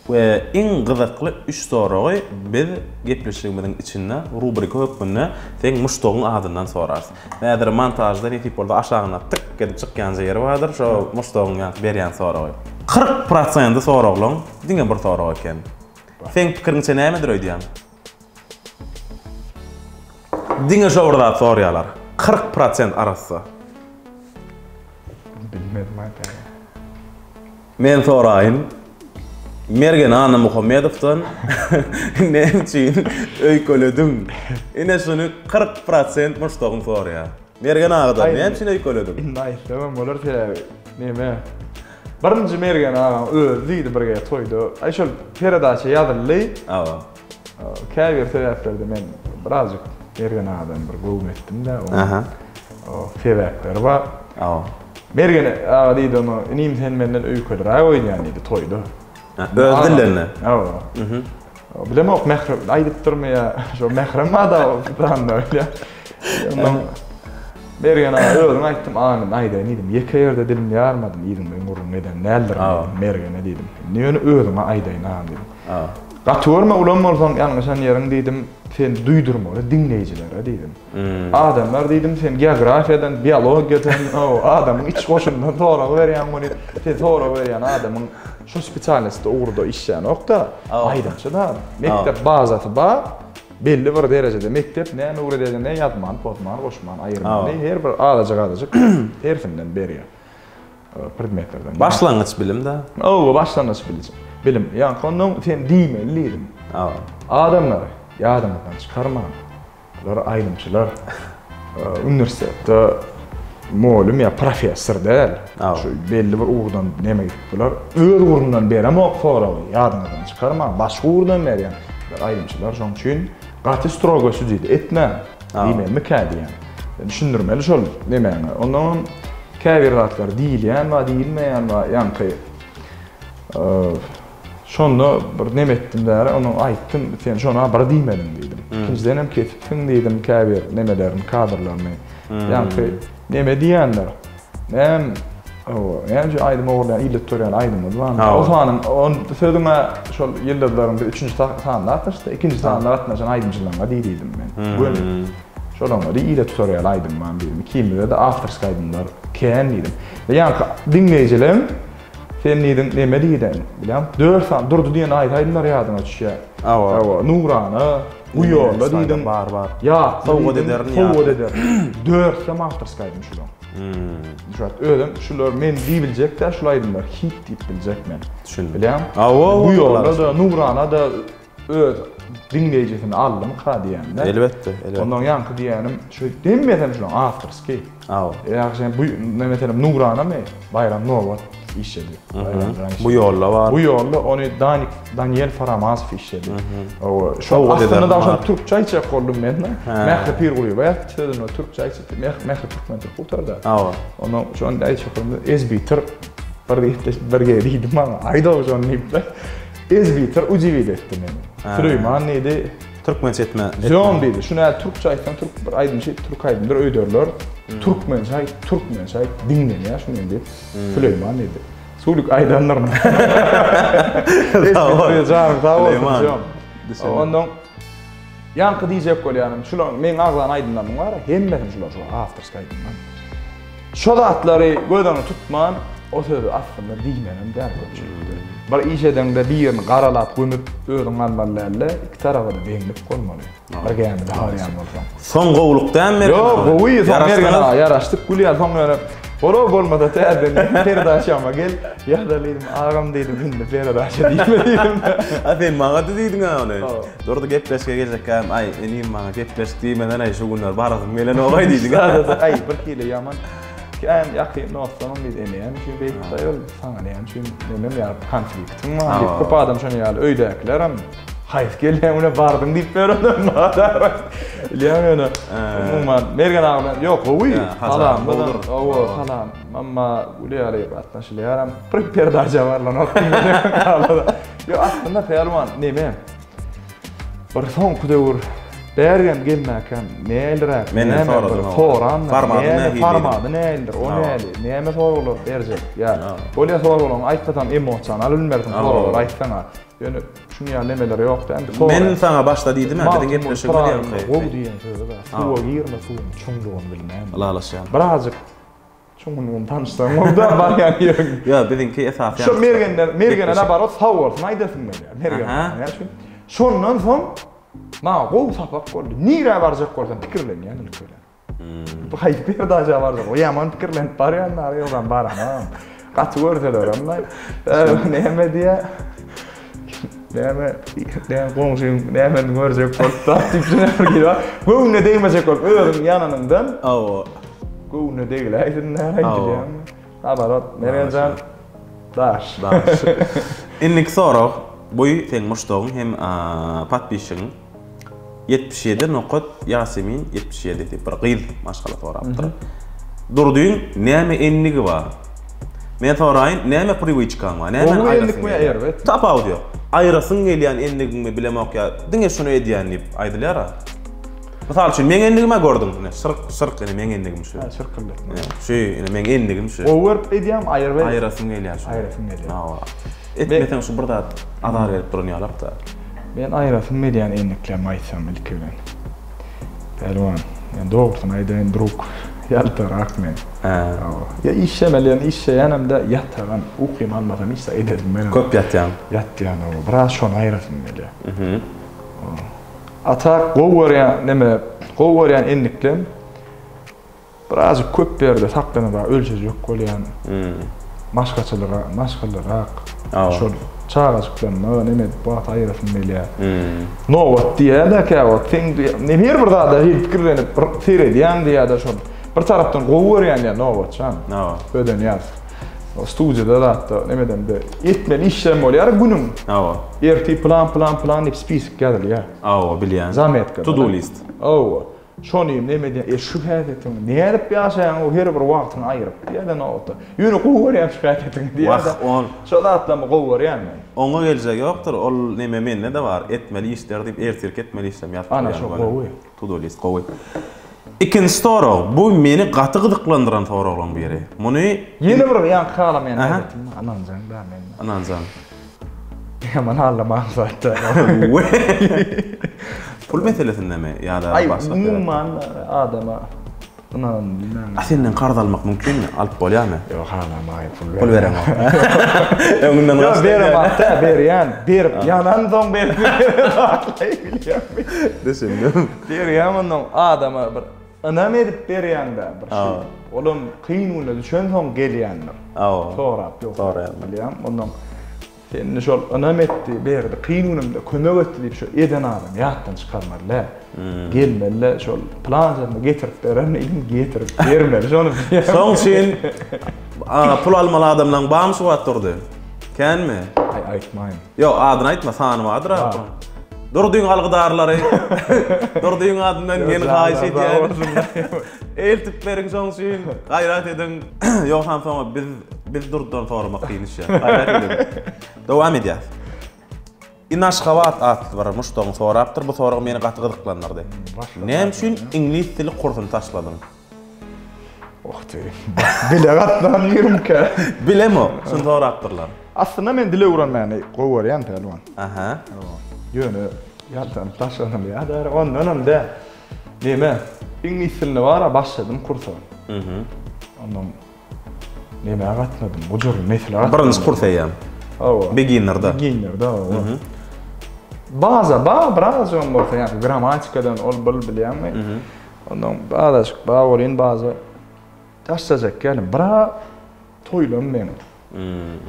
We iň gyzykly üç soragy biz gepleşigimiziň içinde rubrika hökmünde seň muşdagyň adyndan sorarys. Häzir montažda nesip bolsa aşagynda tyk edip çykýanja ýeri bardyr, şo muşdagyň ýaňky berýän soragy. 40 prosendi soraglaň diňe bir sorag eken. Seň pikiriňçe nämedir öýdýäň? Diňe şo bir zat soraýarlar. 40 prosent arassa. Bilmedim aýdaýyn. Men soraýyn. Mergen Annamuhammedowdan näme üçin öýkelediň? Ine şuny 40 prosent muşdagym soraýar. Mergen agadan näme üçin öýkelediň? Indi aýtsamam bolar sebäbi neme Birinji Mergen agaň özi diýdi bir gezek toýda. Aý şol peredaça ýazyldy. Hawa. Käbir sebäplerde men birazjyk Mergen agadan bir göwün etdim-de. Aha. O sebäpleri bar. Hawa. Mergen aga diýdi oňa, inim sen menden öýkeliräk oýnaýaň diýdi toýda. Öz dillerinde. Hawa. Mhm. Bilemok mährem aýdypdyrmy ýa şo mährem bar-da planda öýle. Ondan Mergen aga özüň aýtdym, aga men aýdaýyn diýdim. Ýeke ýerde dilimi ýarmadym, yzyňdan gürrüň eden däldirin diýdim Mergene diýdim. Indi ýöne özüňe aýdaýyn agam diýdim. Gaty görme ulan bolsaň ýalňyşan ýeriň diýdim, sen duýdurmaly diňleýjilere diýdim. Adamlar diýdim, sen geografiýadan, biologiýadan, adamyň iç goşundan sorag berýäň muny. Sen sorag berýän adamyň şu spesialnostda ugurda işlänok-da, aýdymçy-da. Mekdep bazasy bar, belli bir derejede mekdep näme öwredýär, ýazmany, pozmany, goşmany, aýyrmany, her bir azajyk-azajyk hersinden berýär. Predmetlerden. Başlangyç bilim-de. Hawa, başlangyç bilim. Ýaňky ondan sen diýmeli diýdim. Hawa. Adamlar, ýadyňyzdan çykarmaň. Bular aýdymçylar. Uniwersitetde mugallym ýa professor däl. Şu belli bir ugurdan neme gidip bular öz ugrundan beremok soragy ýadyňyzdan çykarmaň. Başga ugurdan berýän. Bular aýdymçylar şoň üçin gaty strogo sudit etmäň diýmelimikä diýýän. Düşündirmeli şol nemäňe. Ondan käbir zatlar diýilýän bar, diýilmeýän bar. Ýaňky şonda bir neme etdim däri, ony aýtdym, sen şona bir diýmediň diýdim. Ikinjiden hem kesipsiň diýdim käbir nemelerini, kadrlaryny. Ýaňky neme diýenler. Näme Hawa, näme üçin aýdym ogurlaýan, ille tutýan aýdymyz bar. O sanyň, on sözüňe şol ýyldyzlaryň bir üçünji sanyna gatnaşdy, ikinji sanyna gatnaşan aýdymçylaryňa diý diýdim men. Göni. Şolaňa diý, ile tutar ýaly aýdym bar diýdim. Ikimizde-de awtorskiý aýdymlar kän diýdim. Ýaňky diňleýjileň sen diýdiň, neme diýdiň, bilýäňmi? Dört sany Durdy diýen aýdymlar ýadyňa düşýär. Hawa. Hawa, Nurana, Bu ýolda diýdiň. Bar, bar. Ýatla Sowgat diýdiň, ederin sowgat ederin. Dörtsem awtorskiý aýdym şulaň. Hmm. Şu wagt özüm şular men diýibiljek däl şul aýdymlar hit diýip biljek men. Düşündim. Bilýäňmi? Hawa, Bu ýolda-da Nurana-da öz diňleýjisini aldymyka diýýän-de. Elbetde, elbetde. Ondan ýaňky diýýänim şu hemmesem şulaň awtorskiý. Hawa. Ýa bu meselem Nuranamy Baýram Nobat işledi. Bu ýolda bar. Bu ýolda ony Danik Daniel Faramazow işledi. Hawa, şol aslynda da şol türkçe aýtjak boldum men. Mähri Pirgulyýewa ýazdy sözüni türkçe aýtjak. Mähri türkmen türk gutardy. Hawa. Ondan şony aýtjak boldum. Ezbitir bir gepleşip bir gezek diýdi maňa. Aýdaw şony diýip. Ezbitir udivit etdi meni. Süleýman diýdi. Türkmençe etme. Zöm diýdi. Şuny äl türkçe aýtsaň türk bir aýdymçy türk aýdymdyr öýderler. Türkmençe aýt, türkmençe aýt diňlenýär şuny diýip. Süleýman diýdi. Sulik aýdandyryn. Sag bol. Janyň sag bolsun. Süleýman. Ondan ýaňky diýjek bolýanym, şular meň agzan aýdymlarymyň bar, hemmesini şular şu awtorskiý aýdymlar. Şo zatlary göz öňüne tutman, o sözi aslynda diýmenem däl köpçülikde. Bir iş edeňde birini garalap gömüp özüň galmaly dälde, iki taraba-da deňlik bolmaly. Bir gämide barýan bolsaň. Soň gowulyk dämi Mergen Ýok, aga? gowy, soň Mergen Ýaraşdyňyz? aga ýaraşdyk gülýär, soň ýöne Bolo bolmasa täzeden peredaçama gel, ýa-da diýdim, agam diýdim, indi peredaça diýme diýdim. A sen maňa-da diýdiň-ä ony. Hawa. Durdy gepleşige geljekkäm, aý, inim maňa gepleşik diýmesen-aý, şu günler barasym gelenok-aý diýdiň. Aý, bir hili ýaman. Kän ýakyn dostlarym diýdi, e näme üçin beýtdi ol, saňa näme üçin nemem ýa konfliktiň bar diýip, köp adam şonuň ýaly öýdäkilerem haýsy gelýän güne bardyň diýip ýörenler bar. Bilýän ýöne, umuman, Mergen aga bilen, ýok, gowy, salam, hawa, salam, amma gül ýaly gatnaşylýaram, bir perdaja barlanok diýmek. Ýok, aslynda Pälwan, neme, Bir soňky döwür bärigem gelmäkäm näliräk, Menden näme bir soradyň hawa. sorandyr, Formady näme nähili formady nähilidir, o Hawa. näli, näme soraglar berjek, ýa Hawa. bolýa soraglaryňy aýtmasam emosiýany alyp bilmersiň Hawa. soraglary aýtsaň-a. Ýöne şuň ýaly nemeler ýok däl indi Men soraýan. saňa başda diýdim-ä, biziň Magtymguly gepleşigimiz Pyragynyň ýaňky. gowy diýen sözi bar, Hawa. Suwa girme suwuň çuňlugyny bilmän. Ylalaşýan. Birazjyk Çuňlugyny tanyşsaň boldy barýan ýeriň. Ýa biziňki esasy Şu Mergenden, Mergene nabarot sag bolsun aýdasym gelýär. Mergen. Näme üçin? Şondan soň maňa gowy sapak boldy. Nirä barjak bolsam pikirlenýän ilki bilen. Bu haýsy perdaja barjak? O ýaman pikirlenip barýan bar, ýogsam baramam. Gaty görselerem näme diýä? Näme, näme goňşyň nämeni görjek bolup zat diýip şeýle bir gel. Göwnüne degmejek bolup özüň ýananyňdan. Hawa. Göwnüne degiläýsin näme aýdylýan. Nabarot, Mergenjan daş. Daş. Indiki sorag, bu seň muşdagyň hem podpisçigiň 77 nokat Ýasemin 77 diýip bir gyz maşgala sorapdyr. Durdyň näme endigi bar? Men soraýyn, näme priwiçkaň bar? Näme Gowy endikmi ýa erbet? Tapawudy ýok. Aýrasyň gelýän endigiňmi bilemok ýa diňe şuny edýän diýip aýdylýar-a. Mysal üçin, meň endigim-ä gördüň, ine, şyrk, şyrk, ine, meň endigim şu. Hä, şyrkyldatma. Ine, şu, ine, meň endigim şu. Gowy görüp edýäňmi, aýyr ber. Aýrasym gelýär şu. Aýrasym gelýär. Hawa. Etmeseň şu bir zat azar berip duran ýalak-da. Men aýrasym gelýän endiklerimi aýtsam ilki bilen. Pälwan, men dogrusyny aýdaýyn, drug, ýaltarak men. Hä. Hawa. Ýa işlemeli ýa işleýänem-de ýatagan, ukymy almasam hiç zat edesim gelenok. Köp ýatýaň. Ýatýan, hawa. Biraz şony aýrasym gelýär. Mhm. A tak gowy görýän neme gowy görýän endiklem birazjyk köp ýerde saklanyp ölçejek bolýan. Maşgaçylyga maşgalarak şol çagajyklaryma neme edip wagt aýyrasym gelýär. Nobat diýýär-de käwagt seň neme her bir zada hil pikirlenip bir seredýäň diýýär-de şol bir tarapdan gowy görýän diýýär Nobatjan. Ödenýär. Studiýada zatda nemedende etmeli işlerim bolýar günüň. Hawa. Ertir plan plan plan diýip spisik ýazylýar. Hawa bilýän. Zametka. To do list. Hawa. Şony neme edýän, e şu häsiýetiňi nädip ýaşaýaň o her bir wagtyňy aýyryp diýýär-de nobatda. Ýöne gowy görýän şu häsiýetiňi diýýär-de. Wah, ol. Şo zatlarymy gowy görýän men. Oňa geljek ýokdur, ol neme mende-de bar, etmeli işler diýip ertirki etmeli işlerimi ýazyp Ana goýýan şo göni. gowy. To do list gowy. Ikinji sorag, bu meni gaty gyzyklandyran soraglaryň biri. Muny Ýene bir ýaňky halamaýan häsiýetim bar, ynanjaň da mende. Ynanjaň. Ýaman aldamaň zatda. Pul meselesindemi ýa-da Aý, başga umuman adama ynanan bilmän. A senden karz almak mümkinmi? Alyp bolýarmy? Ýok, halamaý pul Pul bereňok. Öňünden Ýok, beremok da, berýän. Berip ýanan soň berip bilýärmi? Düşündim. Berýän ondan adama bir ynam edip berýäň-dä bir şey. Olam kyn güne düşensoň gelýändir. Sorap ýok. Soraýan. Bilýän, ondan Sen indi şol ynam etdi, berdi, kyn günümde kömek etdi diýip şu eden adam ýatdan çykarmaly däl. Gelmeli-de şol pylançasyny getirip beren ilim getirip bermeli şony. Şoň üçin pul almaly adamlaň barmy şu wagt Durdy? Känmi? Aý aýtmaýyn. Ýok, adyny aýtma, sany bardyr-a. Durdyň algydarlary. Durdyň adyndan men haýyş edýän. Eltip beriň şoň üçin. Gaýrat ediň. Ýogsam soňa biz Biz Durdydan soramak kyn düşýär. Gaýrat ediň. Dowam edýäs. Inaşgabat atly bir muşdagyň sorapdyr. Bu sorag meni gaty gyzyklandyrdy. Näme üçin iňlis dili kursuny taşladyň? Oh ty. Dile gatnan ýerimkä. Bilemok. Şuny sorapdyrlar. Aslynda men dil öwrenmäni gowy görýän pälwan. Aha. Ýöne ýaltanyp taşlanylýar. Ondanam däl. Neme? Iňlis dilini bar-a başladym kursa. Mhm. Ondan Nämä gatnadym? Gujurly nesle gatnadym. Birinji kurs eýýäm. Hawa. Beginnerda. Beginnerda, hawa. Baza ba, birazjygam bolsa, ýa grammatikadan ol bil bilýäňmi? Ondan azajyk ba bolýan baza taşlajak gelin. Bira toýlam meň.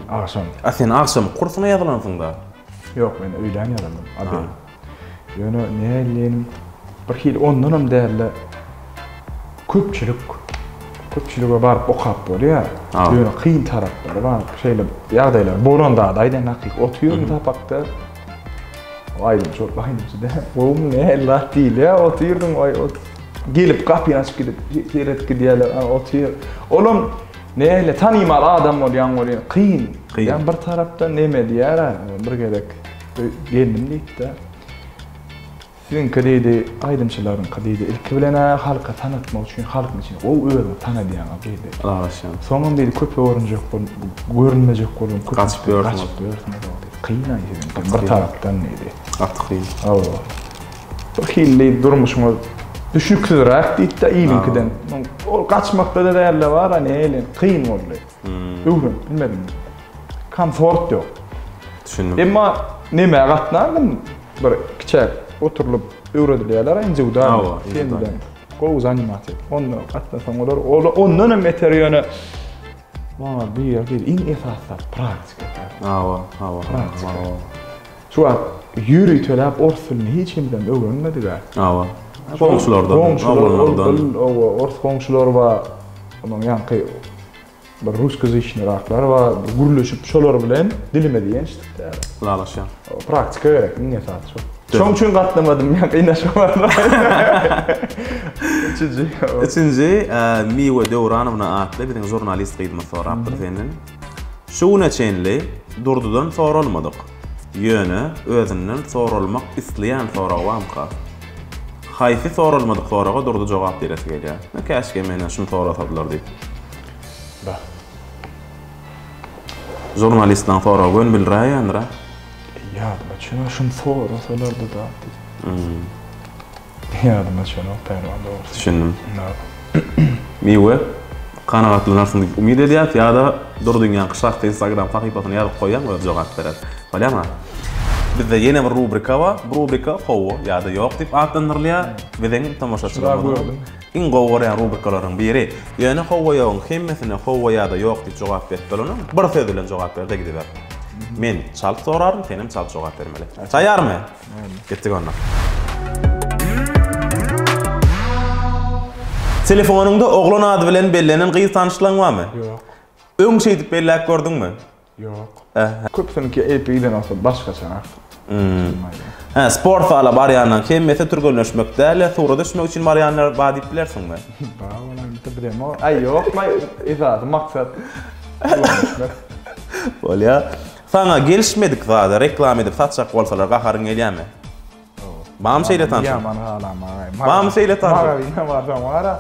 Agşam. A sen agşam kursuna ýazylansyň-da? Ýok, men öýlän ýazyldym. Abeý. Ýöne näleýin, bir hili ondanam däl-de, köpçülik, köpçülige baryp okap bolýar. Ýöne kyn taraplary bar. Şeýle ýagdaýlar bolan zady aýdaýyn hakyky. Otyryn sapakda, aýdymçy bolup aýdymçy däl, gowumy nähili zat diýilýär, otyrdyň, aý, gelip gapyny açyp gidip, seredip gidýärler, ana otyr. Olam nähili tanymal adam bolýaň welin kyn. Kyn. Ýa bir tarapdan neme diýýär-ä, bir gezek Geldim diýipdi. Siziňki diýdi, aýdymçylaryňky diýdi, ilki bilen-ä halka tanatmak üçin halkyň içinde gowy özüňi tanadýaňyz diýdi. Ylalaşýan. Soňam diýdi, köpe görünjek bolup, görünmejek bolup, köp Gaçyp ýörsüňiz. Gaçyp ýörsüňiz diýdi. Kyn-aý siziňki bir tarapdan diýdi. Gaty kyn. Hawa. Bir hili diýdi, durmuşyňyz düşnüksizräk diýdi-de iliňkiden. Ol gaçmakda-da däl-de bar-a, nähili, kyn boldy. Öwrenip bilmedim. Komfort ýok. Düşündim. Emma nämä gatnardym? Bir kiçäk oturylyp öwredilýärler individual. Hawa, Sen bilen gowy zanimat et. Onda gatnasaň bolar. Ol ondan hem beter ýöne maňa bu ýerde iň esasy zat praktika. Hawa, hawa. Praktika. Şu wagt ýöriteläp ors dilini hiç kimden öwrenmedik-ä. Hawa. Goňşulardan, oglanlardan. Hawa, ors goňşular bar. Onuň ýaňky bir ruskozyçnyraklar bar, gürleşip şolar bilen dilimizi ýençdik däl. Ylalaşýan. Praktika gerek, iň esasy şo. Şoň üçin gatnamadym, ýa gynaşma bar. Üçünji. Üçünji, Miwe Döwranowna atly biziň žurnalist gyzymyz sorapdyr senden. Şu güne çenli Durdydan soralmadyk, ýöne özünden soralmak isleýän sorag barmyka? Haýsy soralmadyk soraga Durdy jogap beresi gelýär? Käşgä menden şuny sorasadylar diýip. Bah. Žurnalistleň soragy göni bildiräýendir-ä. Ýadyma düşenok, şuny sorasalardy-da diýip. Ýadyma düşenok pälwan dogrusy. Düşündim. Miwe, kanagatlanarsyň diýip umyt edýäs ýa-da Durdyň ýaňky şahsy Instagram sahypasyna ýazyp goýaň özi jogap berer. Bolýamy? Bizde ýene bir rubrika bar. Bu rubrika Hawa ýa-da Ýok diýip atlandyrylýar. Biziň tomaşaçylarymyzyň iň gowy görýän rubrikalarynyň biri. Ýöne Hawa Ýogyň hemmesine Hawa ýa-da Ýok diýip jogap berip bolanok. Bir söz bilen jogap ber-de gidiber. Men çalt soraryn, senem çalt jogap bermeli. Taýýarmy? Gitdik onda. Telefonyňda oglan ady bilen bellenen gyz tanyşlaň barmy? Ýok. Öň şeýdip belläp gördüňmi? Ýok. Köpüsiniňki AP giden bolsa başgaça. Hä, sport zala barýanlaryň hemmesi türgenleşmek däl-de, surata düşmek üçin barýanlar bar diýip bilersiňmi? Bar bolan bilemok. Aý ýok, esasy maksat türgenleşmek. Bolýar. Saňa gelişmedik zady reklama edip satjak bolsalar gaharyň gelýärmi? Barmy şeýle tanşyň? Ýaman halamagaý. Barmy şeýle tanşyň? Magazyna barsaň bar-a.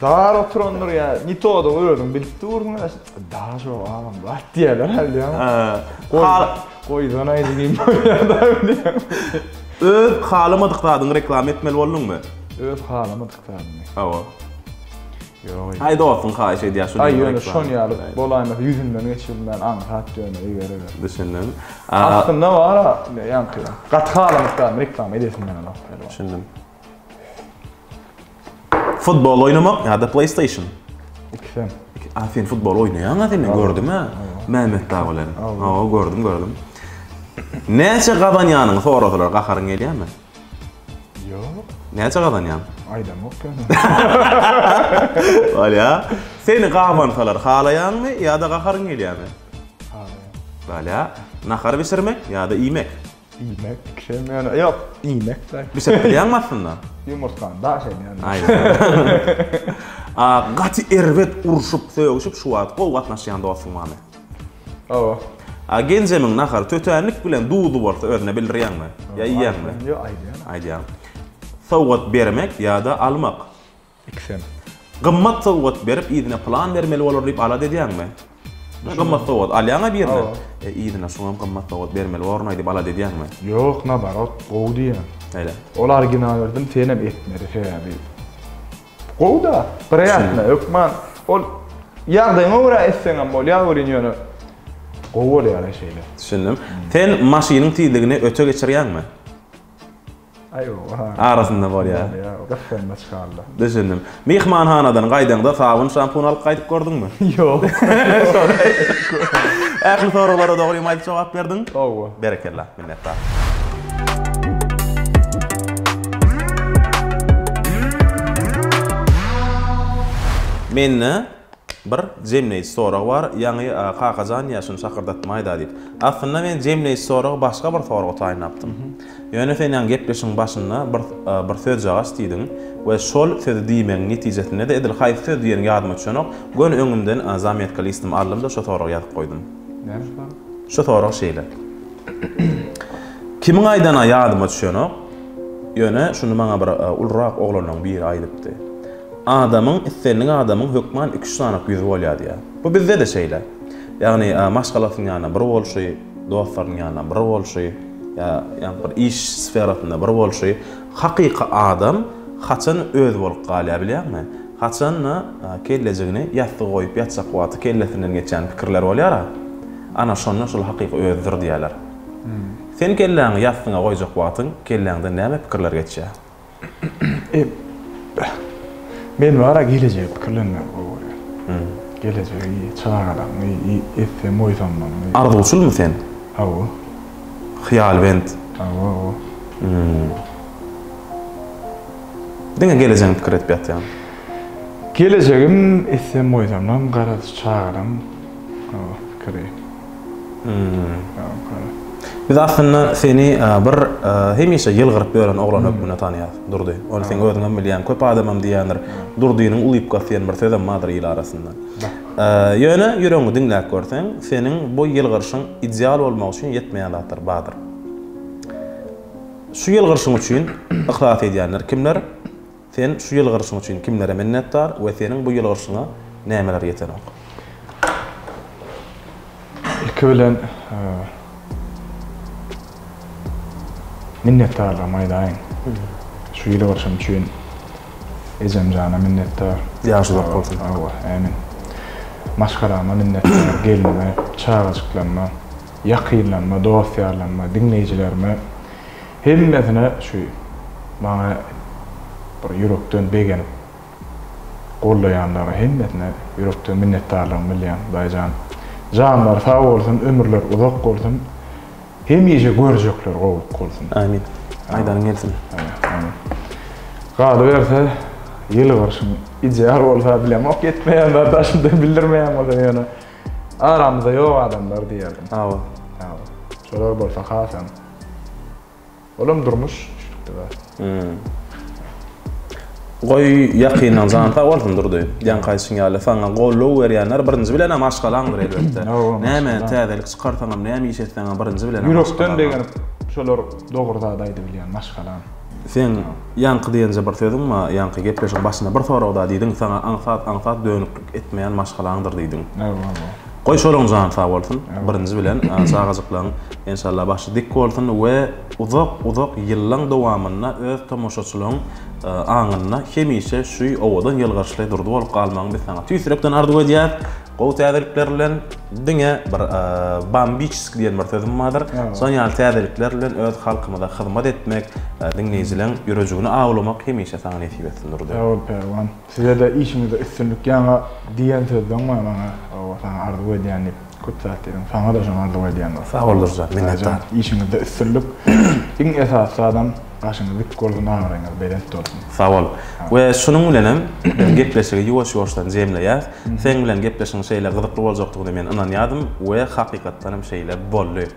Dar oturandyr ýa, ne todugy özüň bilip dursuň. Da şo agam zat diýerler hä bilýäňmi? Hal Goýsana diýip bolýar-da bilýäňmi? Öz halamadyk zadyňy reklama etmeli bolduňmy? Öz halamadyk zadymy? Hawa. Ýok. Aý dostuň haýyş edýär şuny. Aý ýöne şon ýaly bolaýmasa ýüzünden geçirmän aňsat ýöne eger eger. Düşündim. Aslynda bar-a ýaňky gaty halamadyk zadymy reklama edesim gelenok. Düşündim. Futbol oýnamak ýa-da PlayStation? Ikisem. A sen futbol oýnaýaň-a sen men gördüm-ä. Mehmet dagy bilen. Hawa, gördüm, gördüm. Näçe gazanýanyňy sorasalar gaharyň gelýärmi? Ýok. Näçe gazanýaň? Aýdamok ýöne. Bolýa. Seni gabansalar halaýaňmy ýa-da gaharyň gelýärmi? Halaýan. Bolýa. Nahar bişirmek ýa-da iýmek? Iýmek ikisem ýöne ýok, iýmek da. Bişirip bilýäňmi aslynda? Ýumurtgany daş edýän. Aý. A gaty erbet urşup, sögüşip şu wagt gowy gatnaşýan dostuň barmy? Hawa. A genjemiň nahary tötänlik bilen duzly bolsa özüne bildirýäňmi? Ýa iýýäňmi? Ýok, aýdýan. Aýdýaň. Sowgat bermek ýa-da almak? Ikisem. Gymmat sowgat berip yzyna plan bermeli bolar diýip alada edýäňmi? Gymmat sowgat alýaňa birine. E yzyna şuňam gymmat sowgat bermeli bornaý diýip alada edýäňmi? Ýok, nabarot, gowy diýýän. Şeýle. Ol original berdim, senem etmeli sebäbi. Gowy-da, priýatno, hökman. Ol ýagdaýyňa görä etseňem bolýar welin ýöne gowy bolýar-a şeýle. Düşündim. Sen maşynyň tizligini öte geçirýäňmi? Arasynda bolýar. Gyssanmaç galdy. Düşündim. Myhmanhanadan gaýdaňda sabyn, şampun alyp gaýdyp gördüňmi? Ýok. Ähli soraglara dogrymy aýdyp jogap berdiň? Hawa. Berekella, minnetdar. Mende Bir jemleýji sorag bar, ýaňy Kakajan diýýär şuny şakyrdatmaýda diýip. Aslynda men jemleýji soragy başga bir soraga taýynlapdym. Ýöne sen ýaňy gepleşigiň başynda bir bir sözjagaç diýdiň we şol sözi diýmegiň netijesinde-de edil haýsy söz diýeniň ýadyma düşenok, göni öňümden zametka listimi aldym-da şo soragy ýazyp goýdum. Näme sorag? Şo sorag şeýle. Kimiň aýdany ýadyma düşenok, ýöne şuny maňa bir ulurak oglanlaryň biri aýdypdy. Adamyň, islendik adamyň hökman iki-üç sanyk ýüzi bolýar diýýär. Bu bizde-de şeýle. Ýagny maşgalasynyň ýanynda bir bolşy, dostlarynyň ýanynda bir bolşy, ýa ýa bir iş sferasynda bir bolşy. Hakyky adam haçan özi bolup galýar bilýäňmi? Haçan-da kellejigini ýassyga goýup ýatjak wagty kellesinden geçýän pikirler bolýar-a. Ana şonda şol hakyky özüdir diýýärler. Sen kelläňi ýassyňa goýjak wagtyň kelläňden näme pikirler geçýär? Men bara gelejegi pikirlenmegi gowy görýän. Gelejegi, çagalaryňy, etsem goýsamlaryňy. Arzuwçylmy sen? Hawa. Hyýalbent. Hawa, hawa. Diňe gelejegini pikir edip ýatýaň. Gelejegim, etsem goýsamlam, garaz çagalam. Hawa, pikiri. Biz aslynda seni bir hemişe ýylgyryp ýören oglan hökmünde tanýarys, Durdy. Ony sen özüňem bilýäň, köp adamam diýýändir. Durdynyň ulypkasy diýen bir sözem bardyr il arasynda. Ýöne ýüregiňi diňläp görseň, seniň bu ýylgyryşyň ideal bolmagy üçin ýetmeýän zatlar bardyr. Şu ýylgyryşyň üçin yhlas edýänler kimler? Sen şu ýylgyryşyň üçin kimlere minnetdar we seniň bu ýylgyryşyňa nämeler ýetenok? Ilki bilen minnetdarlygymy aýdaýyn. Şu ýylgyryşym üçin ejemjana minnetdar. Ýaşy uzak bolsun. Hawa, ämin. Maşgalama minnetdar, gelnime, çagajyklaryma, ýakynlaryma, dost-ýarlaryma, diňleýjilerime. Hemmesine şu maňa bir ýürekden begenip gollaýanlara hemmesine ýürekden minnetdarlygymy bilýän Hudaýjan janlary sag bolsun ömürleri uzak bolsun hemişe görjekleri gowluk bolsun. Amin. Aýdanyň gelsin. Amin. Galyberse ýylgyrşyň ideal bolsa bilemok ýetmeýän zat daşyndan bildirmeýän bolsa ýöne aramyzda ýok adamlar diýerdim. Hawa. Hawa. Şolar bolsa hasam. Olam durmuş şeýlelikde zat. Goý ýakynlaň jany sag bolsun Durdy. Ýaňky aýdyşyň ýaly saňa goldaw berýänler birinji bilen-ä maşgalaňdyr elbetde. Näme täzelik çykarsaňam, näme iş etseňem birinji bilen-ä Ýürekden begenip şolar dogry zady aýdybilýän maşgalam. Seň ýaňky diýenje bir sözüň bar, ýaňky gepleşigiň başynda bir sorag da diýdiň, saňa aňsat aňsat dönüklik etmeýän maşgalaňdyr diýdiň. Goý şolaň jany sag bolsun birinji bilen çagajyklaň enşalla başy dik bolsun we uzak uzak ýyllaň dowamynda öz tomaşaçylaň aňynda hemişe şu owadan ýylgyryşly Durdy bolup galmagyňy biz saňa tüýs ýürekden arzuw edýäs. Gowy täzelikler bilen diňe bir bambiçeski diýen bir sözüm bardyr. Şoň ýaly täzelikler bilen öz halkymyza hyzmat etmek, diňleýjileň ýürejigini awlamak hemişe saňa nesip etsin Durdy. Sag bol Pälwan. Sizede işiňizde üstünlik ýaňa diýen sözleň bar maňa hawa saňa arzuw edýän diýip köp zat diýdiň saňada şony arzuw edýän dostum. Sag bol Nurjan minnetdar. Işiňizde üstünlik iň esasy zadam başyňyz dik bolsun abraýyňyz belent bolsun. Sag bol. We şunuň bilenem biz gepleşigi ýuwaş-ýuwaşdan jemleýäs. Seň bilen gepleşigiň şeýle gyzykly boljakdygyna men ynanýadym we hakykatdan hem şeýle boldy.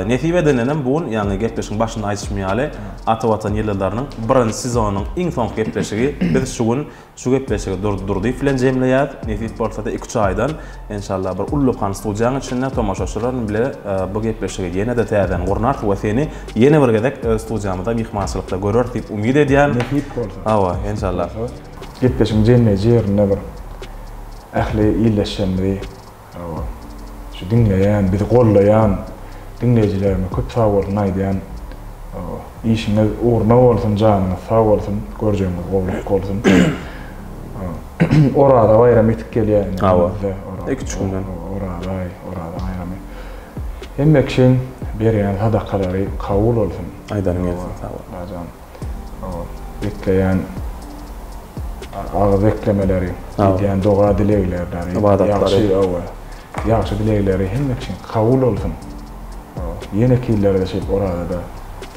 Nesip edendenem bu gün ýagny gepleşigiň başynda aýdyşym ýaly Ata Watan ýyldyzlarynyň birinji sezonynyň iň soňky gepleşigi. Biz şu gün şu gepleşigi Durdy Durdyýew bilen jemleýäs. Nesip bolsa-da iki-üç aýdan enşalla bir ullakan studiýanyň içinde tomaşaçylar bile bu gepleşigi ýene-de täzeden gurnarys we seni ýene bir gezek öz studiýamyzda myhmançylykda göreris diýip umyt edýän. Nesip bolsa. Hawa, enşalla. Gepleşigiň jemleýji ýerinde bir ähli ildeşlerimizi Hawa. Şu diňleýän, bizi gollaýan diňleýjilerime köp sag bolsun aýdýan. Hawa. Işiňiz ugruna bolsun, janyňyz sag bolsun, görjegiňiz gowluk bolsun. Oraza baýramy ýetip gelýär indi. Hawa. Iki-üç günden. Oraza aý, Oraza baýramy. Hemme kişiň berýän sadakalary kabul bolsun. Aýdanyň gelsin, sag bol. Allajan. Bekleýän agyz beklemeleri, edýän doga-dileglerleri, ýagşy, hawa, ýagşy dilegleri hemme üçin kabul bolsun. Ýeneki ýyllarda şeýdip orazada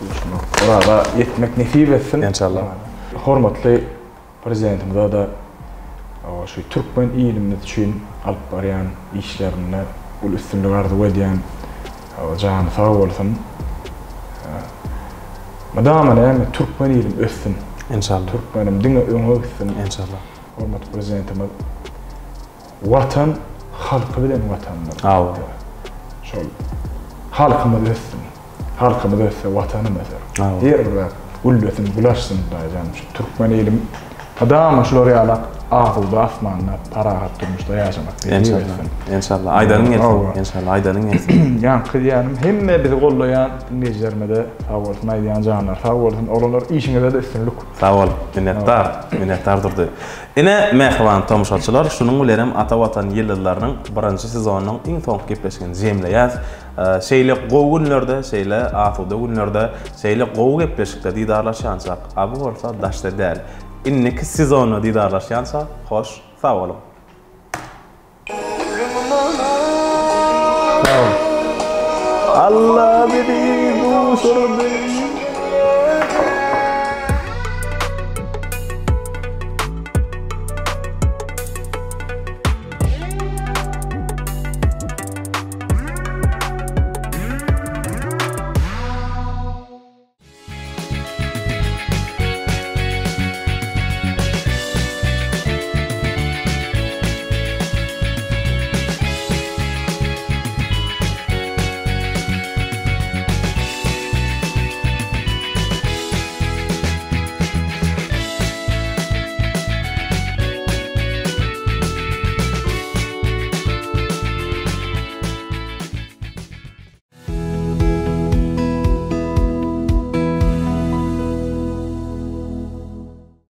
duşmak, oraza ýetmek nesip etsin. Enşallah. Hormatly Prezidentimize-de şu türkmen ilimiz üçin alyp barýan işlerinde uly üstünlik arzuw edýän. Jany sag bolsun. Mydama näme türkmen ilim össün. Enşallah. Türkmenim diňe öňe gitsin. Enşallah. Hormatly Prezidentimiz Watan halky bilen watandyr. Hawa. Şol halkymyz össün. Halkymyz össe watanam öser. Her bir zat güllesin, gül açsyn Hudaýjan. Şu türkmen ilim mydama şular ýalak asuda asmanda, parahat durmuşda ýaşamak nesip etsin. Enşallah. Aýdanyň gelsin. Enşallah aýdanyň gelsin. Ýaňky diýýänim hemme bizi gollaýan diňleýjilerime-de sag bolsun aýdýan janlary sag bolsun. Oglanlar işiňizde-de üstünlik. Sag bol. Minnetdar. Minnetdar Durdy. Ine, mähriban tomaşaçylar, şunuň bilenem Ata Watan ýyldyzlarynyň birinji sezonynyň iň soňky gepleşigini jemleýäs. Şeýle gowy günlerde, şeýle asuda günlerde, şeýle gowy gepleşikde didarlaşýançak, a bu bolsa daşda däl. Indiki sezonda didarlaşýança, hoş sag boluň! Alla bizi duşurdy.